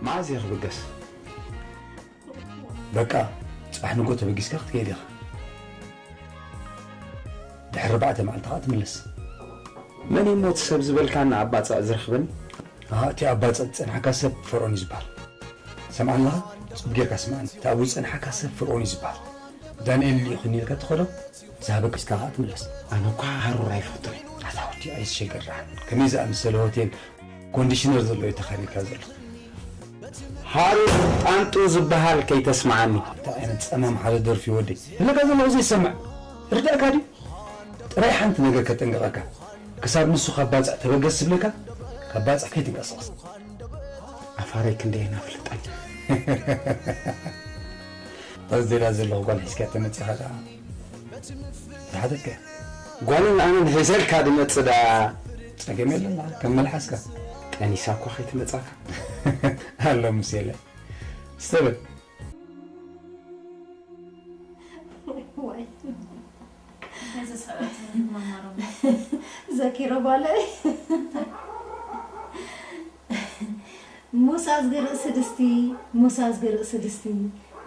መዓዝ እየ ክብገስ? በቃ፣ ጽባሕ ንጎ ተበጊስካ ክትከይድ ኢኻ። ድሕሪ ኣርባዕተ መዓልቲ ኸኣ ትምለስ። መን እዩ እሞ እቲ ሰብ ዝበልካና ኣብ ባጽዕ ዝረኽበኒ? ኣሃ፣ እቲ ኣብ ባጽዕ ዝጸንሓካ ሰብ ፈርኦን እዩ ዝበሃል። ሰምዓኒ ኣለኻ? ጽቡቕ ጌርካ ስምዓኒ። እቲ ኣብኡ ዝጸንሓካ ሰብ ፈርኦን እዩ ዝበሃል። ዳንኤል ልኢኹኒ ኢልካ ትኸዶ ዝሃበኪ እስካ ኸኣ ትምለስ። ኣነ እኳ ሃሩር ኣይፈቱን እየ። ኣታ ወዲ ኣይትሸገር ደሓን። ከመይ ዝኣመሰለ ሆቴል ኮንዲሽነር ዘለዎ እዩ ተኻሪርካ ዘሎ። ሃሩር ጣንጡ ዝበሃል ከይተስምዓኒ። እንታይ ዓይነት ጸማም ሓደ ደርፊ ወደይ። ዝብለካ ዘለኹ ዘይሰምዕ። ርዳእካ ድዩ? ጥራይ ሓንቲ ነገር ከጠንቅቐካ። ክሳብ ንሱ ካብ ባጽዕ ተበገስ ዝብለካ፣ ካብ ባጽዕ ከይትንቀሳቐስ። ኣፋረይ ክንደይ ናፍልጠኝ። ተዝደልያ ዘለኹ ጓል ሒዝካ ተመጺኻ ደኣ። ዝሓተትካ። ጓልን ኣነን ሒዘልካ ድመጽእ ደኣ። ጸገም የለን ደኣ፣ ከም መልሓስካ። ጠኒሳ እኳ ከይትመጻካ። ኣሎ ሙሴለ። ስተበል። ዘኪሮ ጓለይ ሙሳ ዝግርእሲ ድስቲ ሙሳ ዝግርእሲ ድስቲ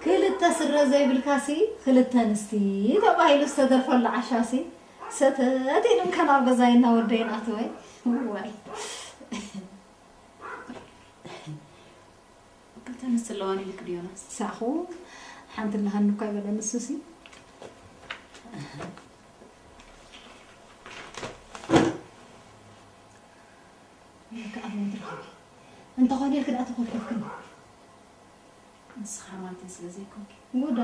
ክልተ ስረ ዘይብልካሲ ክልተ ንስቲ ተባሂሉ ዝተደርፈሉ ዓሻሲ ሰተት ኢሉ እንከ ናብ ገዛይ እናወደይ ንኣተወይ ዋይ ክልተ ንስቲ ኣለዋኒ ኢልክ ድዮናስ? ሳኹ ሓንቲ ኣለሃኒ እኳ ይበለ ንሱሲ ከኣ መን ትረኽቢ እንተኾነ ኢልክ ደኣ ተኾልኮልክኒ ንስኻ ማለተይ ስለ ዘይኮንኪ ጉዳ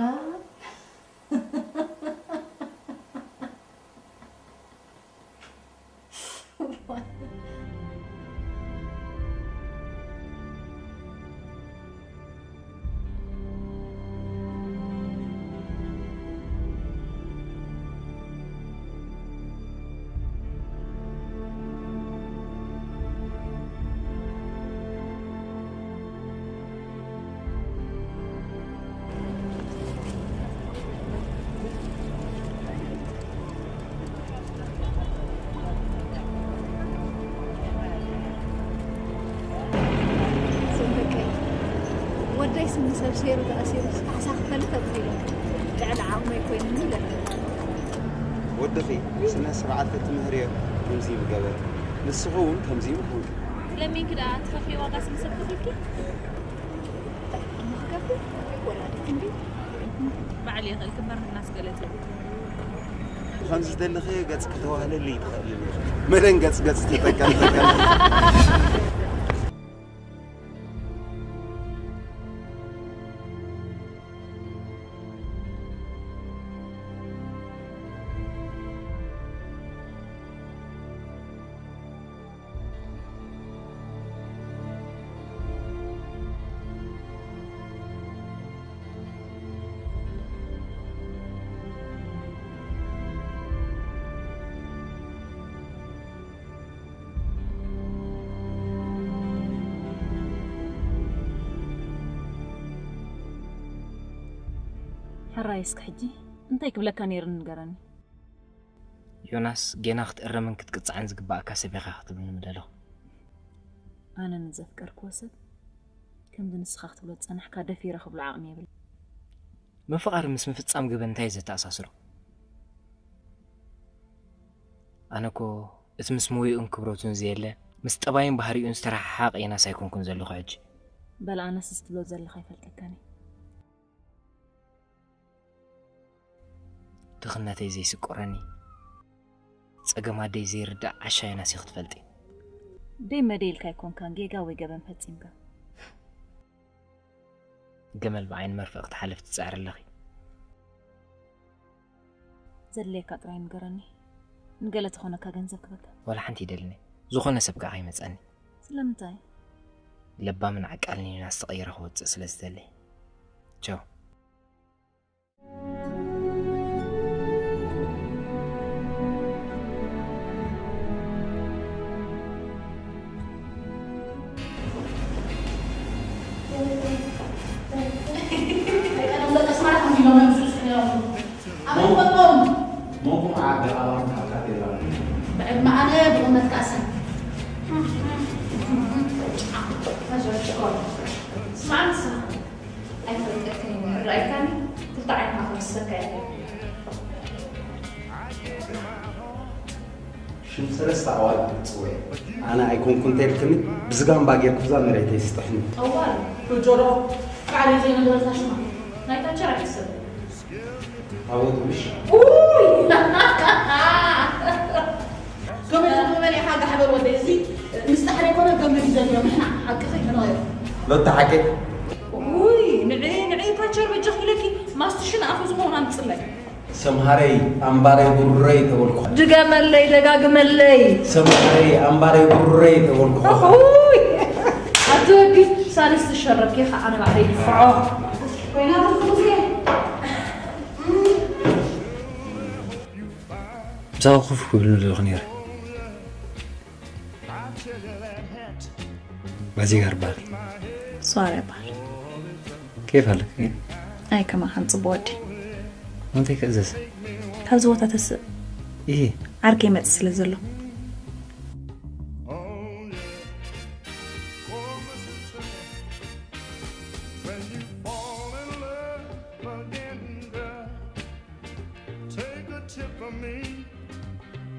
ወደይ ስኒ ሰብ ሴሩ ተኣሲሩ ካሕሳ ክፈልጥ ተብሂሉ ልዕሊ ዓቕመይ ኮይኑኒ ይለኒ ወድኺ ስነ ስርዓት ክትምህርዮ ከምዚ ምገበረ ንስኺ እውን ከምዚ ምኾንኪ ለሚንኪ ደኣ ትኸፍልዮ ዋጋ ስኒ ሰብ ከፊልኪ ንክከፍል ወላዲት እንዲ ባዕሉ ይኽእል ክመርህ እናስገለጸ ብኸምዚ ዝደለኽዮ ገጽ ከተዋህለሊ ኣይትኽእልን ኢኺ። መደንገጽ ገጽ ተጠቀሚ። ሕራይ እስኪ ሕጂ እንታይ ክብለካ ነይሩ ንገረኒ። ዮናስ ጌና ክትእረምን ክትቅጻዕን ዝግባኣካ ሰብ ኢኻ ክትብልኒ ምደለኹ። ኣነ ንዘፍቀርክዎ ሰብ ከምዚ ንስኻ ክትብሎ ዝጸናሕካ ደፊረ ክብሎ ዓቕሚ የብለይን። ምፍቓር ምስ ምፍጻም ገበን እንታይ እዩ ዘተኣሳስሮ? ኣነ እኮ እቲ ምስ ሞይኡን ክብረቱን ዘየለ፣ ምስ ጠባዩን ባህሪኡን ዝተረሓሓቐ ዮናስ ኣይኮንኩን ዘለኹ ሕጂ። በል ኣነስ እዚ ትብሎ ዘለኻ ኣይፈልጠካን እየ። ድኽነተይ ዘይስቆረኒ፣ ጸገም ኣደይ ዘይርዳእ ዓሻ ዮናስ ኢኺ ትፈልጢ። ደይ መደይ ኢልካ ኣይኮንካን ጌጋ ወይ ገበን ፈጺምካ። ገመል ብዓይኒ መርፍእ ክትሓልፍ ትጽዕሪ ኣለኺ። ዘድልየካ ጥራይ ንገረኒ። ንገለ ተኾነካ ገንዘብ ክበካ። ዋላ ሓንቲ ይደልኒ። ዝኾነ ሰብ ከኣ ኣይመጸኒ። ስለምንታይ? ለባምን ዓቃልን ዮናስ ተቐይረ ክወጽእ ስለ ዝደሊ። ቻው። ብዕድመ ኣነ ብቑመት ከኣ ሰብ። ስማዕ ንስኻ። ኣይፈልጠክን እየ፣ ርኣይካኒ ክልተ ዓይንኻ ክምስሰካ እየ። ሽም ሰለስተ ኣዋልድ ክትጽውዒ። ኣነ ኣይኮንኩን እንተልክኒ፣ ብዝጋምባ ጌርኩ እዛ መሬተይ ስጥሕኒ። ጠዋል። ብጆሮ፣ ቃል ዘይነገረታ ሽማ። ናይታ ቸር ኣይሕሰብ። ኣወት ምሽ? ኡይ! ገመድ ገመድ ኢኻ ጋሕበር ወደይ፣ እዚ ምስ ጣሕሪ ኣይኮነ ገመድ እዩ ዘድልዮ፣ ንሕና ሓቂ ከይተናገር። ሎታ ሓቂ? ኡይ፣ ንዒ፣ ንዒ፣ ታቸር በጃኺ ኢለኪ፣ ማስትሽን ኣፉ ዝኾን ኣምጽለይ። ሰምሃረይ፣ ኣምባረይ፣ ጉረይ ተበልኩ። ድገመለይ፣ ደጋግመለይ። ሰምሃረይ፣ ኣምባረይ፣ ጉረይ ተበልኩ። ኡይ! ኣቲ ወዲ፣ ሳልስቲ ሸረብኪ ኸዓ ኣነ ባዕለይ ይድፍዖ። ኮይና ትርጉዜ። ምሳኹ ኮፍ ክብል ምደለኹ ነይረ። ባዚጋር በሃል። ሷርያ በሃል። ኬፍ ኣለክ ግን? ኣይ ከማኻን ጽቡቕ ወዲ። እንታይ ክእዘዝ? ካብዚ ቦታ ተስእ። ይሄ? ዓርከይ ይመጽእ ስለ ዘሎ። Take a tip from me.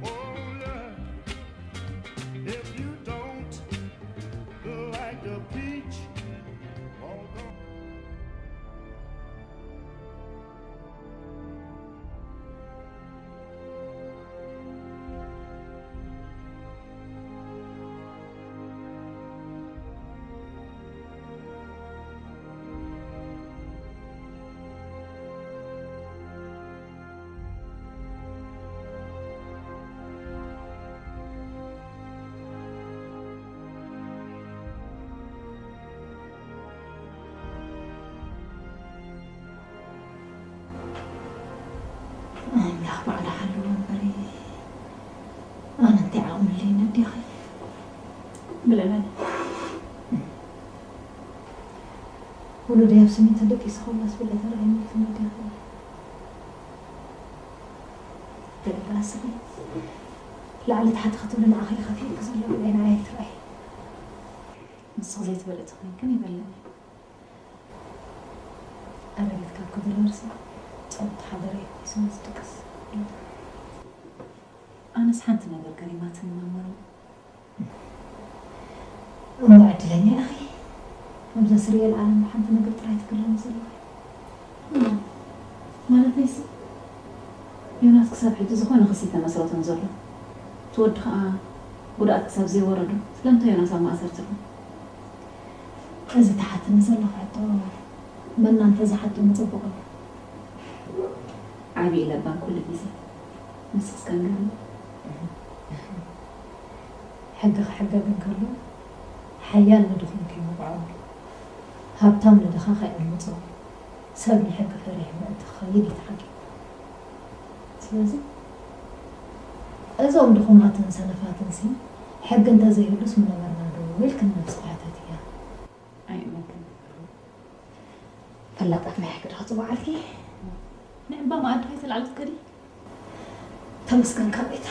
Oh, yeah. If you don't like the peach, oh, don't. ኣምላኽ ባዕሉ ሓልዎ እምበሪ፣ ኣነ እንታይ ዓቕሚ ኣለኒ ኣዴኺ? ብለበለ። ውሉደይ ኣብ ስሚንቶ ደቂሱ ከሎ ኣስብለ ተራእየኒ ኢልክኒ ኣዴኺ። ተግባስኺ ላዕሊ ታሕቲ ክትብሊ ንዓኺ ከፊእኪ ዘሎ ብለይ ንዓይ ኣይትርኣይ። ንስኺ ዘይትበልዒ ተኾይንክን ይበልዕኒ። ኣረጊት ካብ ክብለርሲ ጸሎት ሓደረ ይኩይሱ ምስ ድቅስ። ኣነስ ሓንቲ ነገር ገሪማትኒ መምህር። እሞ ዕድለኛ ኢኺ። ኣብዛ ስርየል ዓለም ብሓንቲ ነገር ጥራይ ትግረሚ ዘለኺ። እሞ ማለተይሲ ዮናስ ክሳብ ሕጂ ዝኾነ ክሲ ተመስረቶም ዘሎ። እቲ ወዲ ኸኣ ጉድኣት ክሳብ ዘይወረዶ ስለምንታይ ዮናስ ኣብ ማእሰርቲ ኣሎ? እዚ ትሓትኒ ዘለኺ ሕቶ መና እንተዝሓቶ ምጽቡቕ እዩ። ዓቢ እዩ ለባም ኩሉ ግዜ። ንስኺስ ከንገርኒ። ሕጊ ክሕገግ እንከሎ ሓያል ንድኹም ከይወቕዖ፣ ሃብታም ንድኻ ከይዕምጾ፣ ሰብ ንሕጊ ፈሪሑ ምእንቲ ክኸይድ እዩ ተሓጊጉ። ስለዚ እዞም ድኹማትን ሰነፋትንሲ ሕጊ እንተዘይህሉስ ምነበርና ዶ ኢልክን ነብስኺ ሕተትያ። ኣይእመንክን። ፈላጣት ናይ ሕጊ ዶ ክጽውዓልኪ? ንዕባ መኣዲ ከይተላዕሊ ትከዲ? ተመስገን ካብ ቤታ።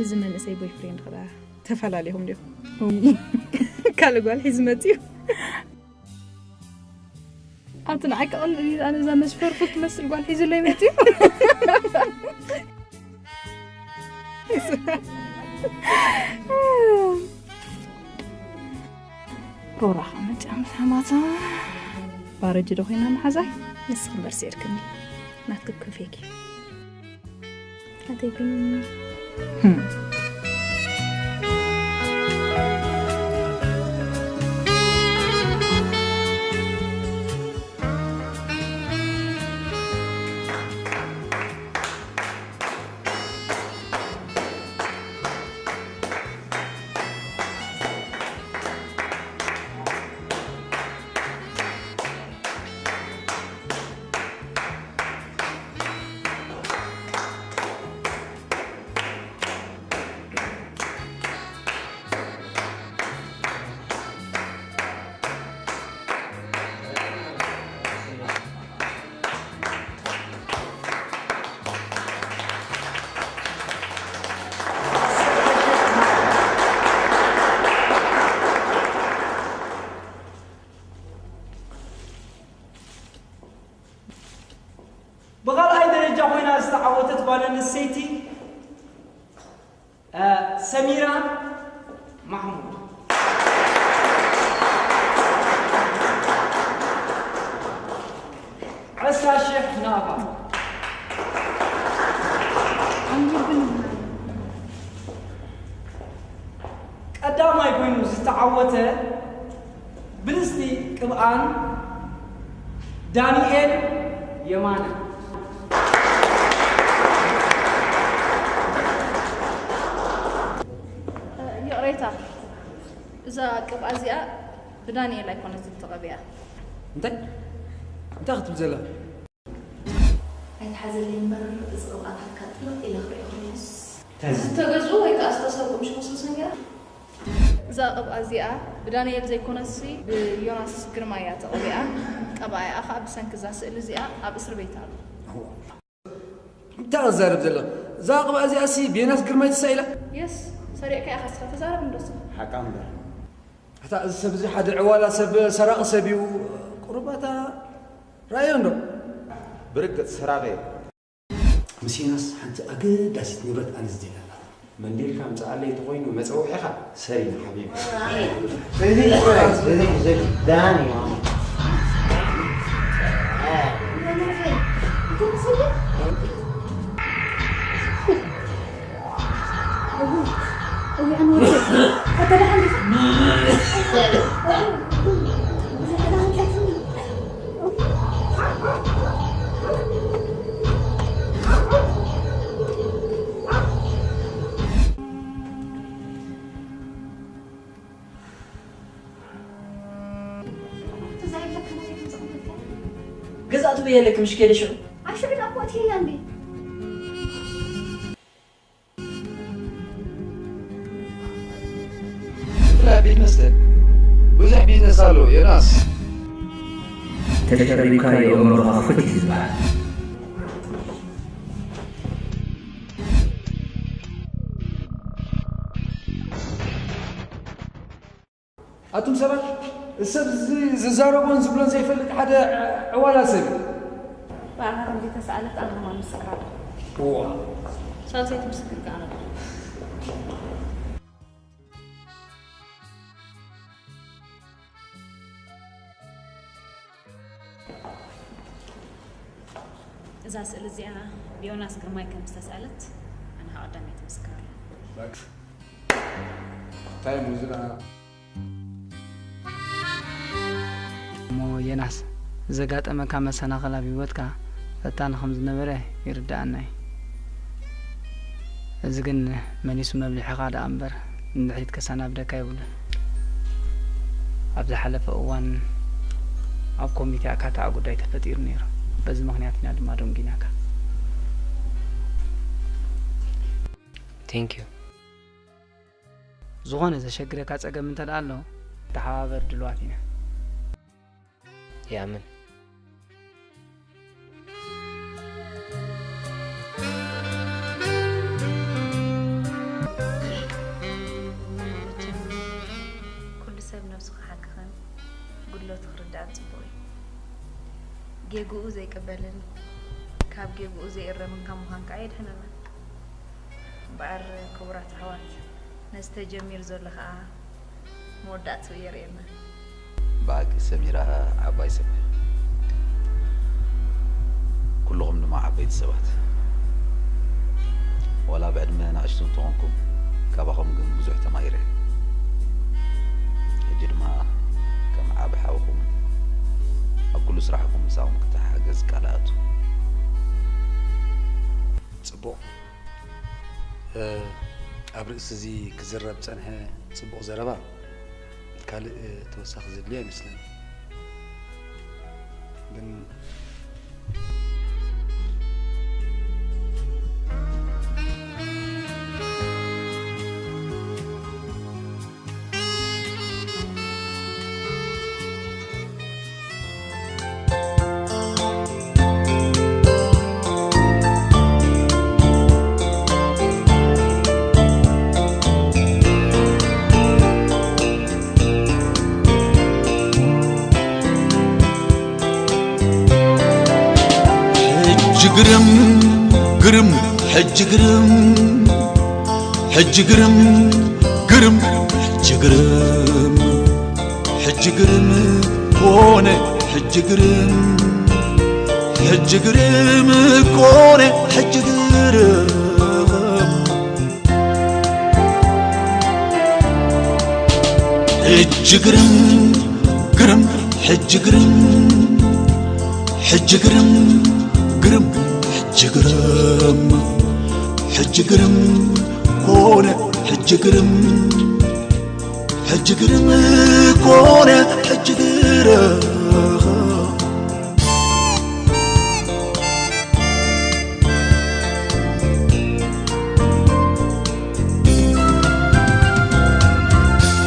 እዚ መንእሰይ ቦይፍሬንድ ከዳ ተፈላለኹም ዲኹም? ካልእ ጓል ሒዙ መፅዩ። ኣብቲ ንዓይ ከቐንእ ኢሉ ኣነ እዛ ነስ ፐርፌክት ትመስል ጓል ሒዙለይ መፅዩ። ሮራ ከመጫ ምስ ሓማታ ባረጅ ዶ ኮይና መሓዛይ? ንስኺ እምበር ስዒርክኒ። ናትኪ ክከፍየኪ። ናተይ ግን ብኻልኣይ ደረጃ ኮይና ዝተዓወተት ጓል ኣንስተይቲ እ፣ ሰሚራ ማሕሙድ። ዕስራ ሽሕ ናባ። ቀዳማይ ኮይኑ ዝተዓወተ ብልጽቲ ቅብኣን ዳንኤል የማነ። ይቕሬታ፣ እዛ ቅብኣ እዚኣ ብዳንኤል ኣይኮነትን ተቐቢኣ። እንታይ? እንታይ ክትብል ዘላ? ኣይትሓዘለይ እምበር፣ እዚ ቅብኣታትካ ጥልቕ ኢለ ክርእዮ ከለኹስ። ዝተገዝኡ ወይ ከኣ ዝተሰርቁ ምሽ መስሉ ሰሚራ? እዛ ቅብኣ እዚኣ ብዳንኤል ዘይኮነትሲ ብዮናስ ግርማ እያ ተቐቢኣ። ቀባኣይኣ ከኣ ብሰንኪ እዛ ስእሊ እዚኣ ኣብ እስሪ ቤት ኣሎ። እንታይ ትዛረብ ዘለኻ? እዛ ቅብኣ እዚኣሲ ብዮናስ ግርማይ ተሳኢላ? የስ፣ ሰሪቕካ ኢኻ እስኻ፣ ተዛረብ እንዶ እስኻ። ሓቃ እምበር። ኣታ እዚ ሰብ እዚ ሓደ ዕዋላ ሰብ፣ ሰራቒ ሰብ እዩ። ቁሩብ ኣታ ርኣዮ እንዶ። ብርግጽ ሰራቒ እየ። ምስ ዮናስ ሓንቲ ኣገዳሲት ንብረት ኣነ ዝደልያ ኣላ። መን ዲልካ ኣምጽኣለይ ተኾይኑ መጸውዒኻ ሰሪና ሓቢቢ። እዚ ጥራይ፣ እዚ፣ እዚ ዳኒ እዩ። ገዛእቱ በየለክ ምሽ ከደ ሽዑ። ኣይ ሽዑ ዳቦ እቲ እያ እንዴ? ብፍላይ ኣብ ቤት መስተ ብዙሕ ቢዝነስ ኣሎ ዮናስ። ተሸሪብካ የእምሮኻ ክፉት እዩ ዝበሃል። ኣቱም ሰባት፣ እዚ ሰብ እዚ ዝዛረቦን ዝብሎን ዘይፈልጥ ሓደ ዕዋላ ሰብ እዩ። ብኣኻ ከምዚ ተሰኣለት ኣነ ከማን ምስክር ኣለኹ። እዋ። ሳልሰይቲ ምስክር ከኣ ኣለኹ። እዛ ስእሊ እዚኣ ብዮናስ ግርማይ ከም ዝተስኣለት ኣነ ኸኣ ቀዳመይቲ ምስክር ኣለኹ። በቃ። እንታይ እሞ እዚ ደኣ? እሞ ዮናስ፣ ዘጋጠመካ መሰናኽል ኣብ ህይወትካ ፈታኒ ከም ዝነበረ ይርድኣና እዩ። እዚ ግን መሊሱ መብሊዕኻ ደኣ እምበር ንድሕሪት ከሰናብደካ የብሉን። ኣብ ዝሓለፈ እዋን ኣብ ኮሚቴ ኣካታዒ ጉዳይ ተፈጢሩ ነይሩ። በዚ ምኽንያት ኢና ድማ ደንጒናካ። Thank you። ዝኾነ ዘሸግረካ ጸገም እንተ ደኣ ኣሎ፣ ተሓባበር ድሉዋት ኢና። ይኣምን። ሎት ክርዳእን ጽቡቕ እዩ። ጌግኡ ዘይቅበልን ካብ ጌግኡ ዘይእረምን ካብ ምዃን ከኣ የድሕነና። እምበኣር ክቡራት ኣሕዋት፣ ነዚ ተጀሚሩ ዘሎ ከኣ መወዳእትኡ የርእየና። ብሓቂ ሰሚራ ዓባይ ሰብ እያ። ኩልኹም ድማ ዓበይቲ ሰባት። ዋላ ብዕድመ ንኣሽቱ እንተኾንኩም፣ ካባኹም ግን ብዙሕ ተማሂረ። ሕጂ ድማ ከም ዓቢ ሓውኹም ኣብ ኩሉ ስራሕኩም ምሳኹም ክተሓጋገዝ ቃል እኣቱ። ጽቡቕ። እ፣ ኣብ ርእሲ እዚ ክዝረብ ጸንሐ ጽቡቕ ዘረባ ካልእ፣ እ፣ ተወሳኺ ዘድልዮ ኣይመስለኒ። ግን ሕጂ ግርም፣ ግርም፣ ሕጂ ግርም፣ ሕጂ ግርም፣ ግርም፣ ሕጂ ግርም፣ ሕጂ ግርም ኮነ፣ ሕጂ ግርም፣ ሕጂ ግርም ኮነ፣ ሕጂ ግርም። ሕጂ ግርም፣ ግርም፣ ሕጂ ግርም፣ ሕጂ ግርም፣ ግርም፣ ሕጂ ግርም፣ ሕጂ ግርም ኮነ፣ ሕጂ ግርም፣ ሕጂ ግርም ኮነ፣ ሕጂ ግርም።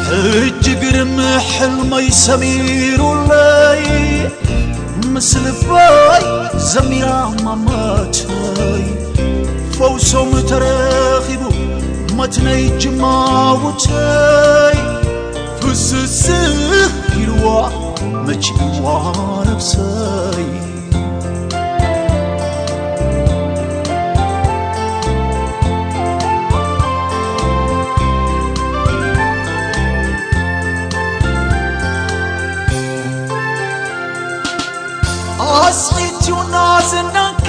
ሕጂ ግርም ሕልመይ ሰሚሩለይ፣ ምስ ልበይ ዘሚራ ማማተይ፣ ፈውሶም ተረኺቡ መትነይ ጅማውተይ፣ ፍስስህ ኢልዋ መቺዋ ነብሰይ። ኣስዒትዩና ዝናንኪ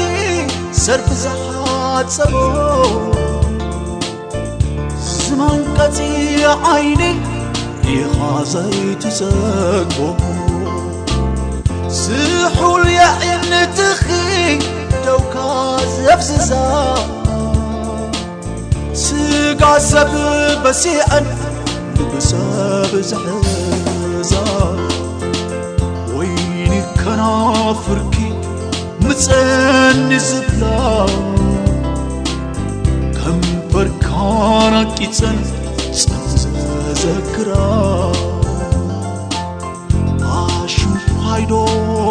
ሰርፊ ዝሓጸቦ፣ ዝማንቀጺ ዓይኒ ሪኻ ዘይትጸግቦ፣ ስሑል የዒንትኺ ደውካ ዘፍዝዛ፣ ስጋ ሰብ በሲዐን ልቢ ሰብ ዝሕዛ፣ ወይኒ ከናፍርኪ ምጸኒ ዝብላ፣ ከንፈርካ ናቂጸን ጸን ዘዘክራ። ኣሽንኳይዶ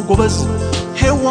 ጎበዝ ሄዋ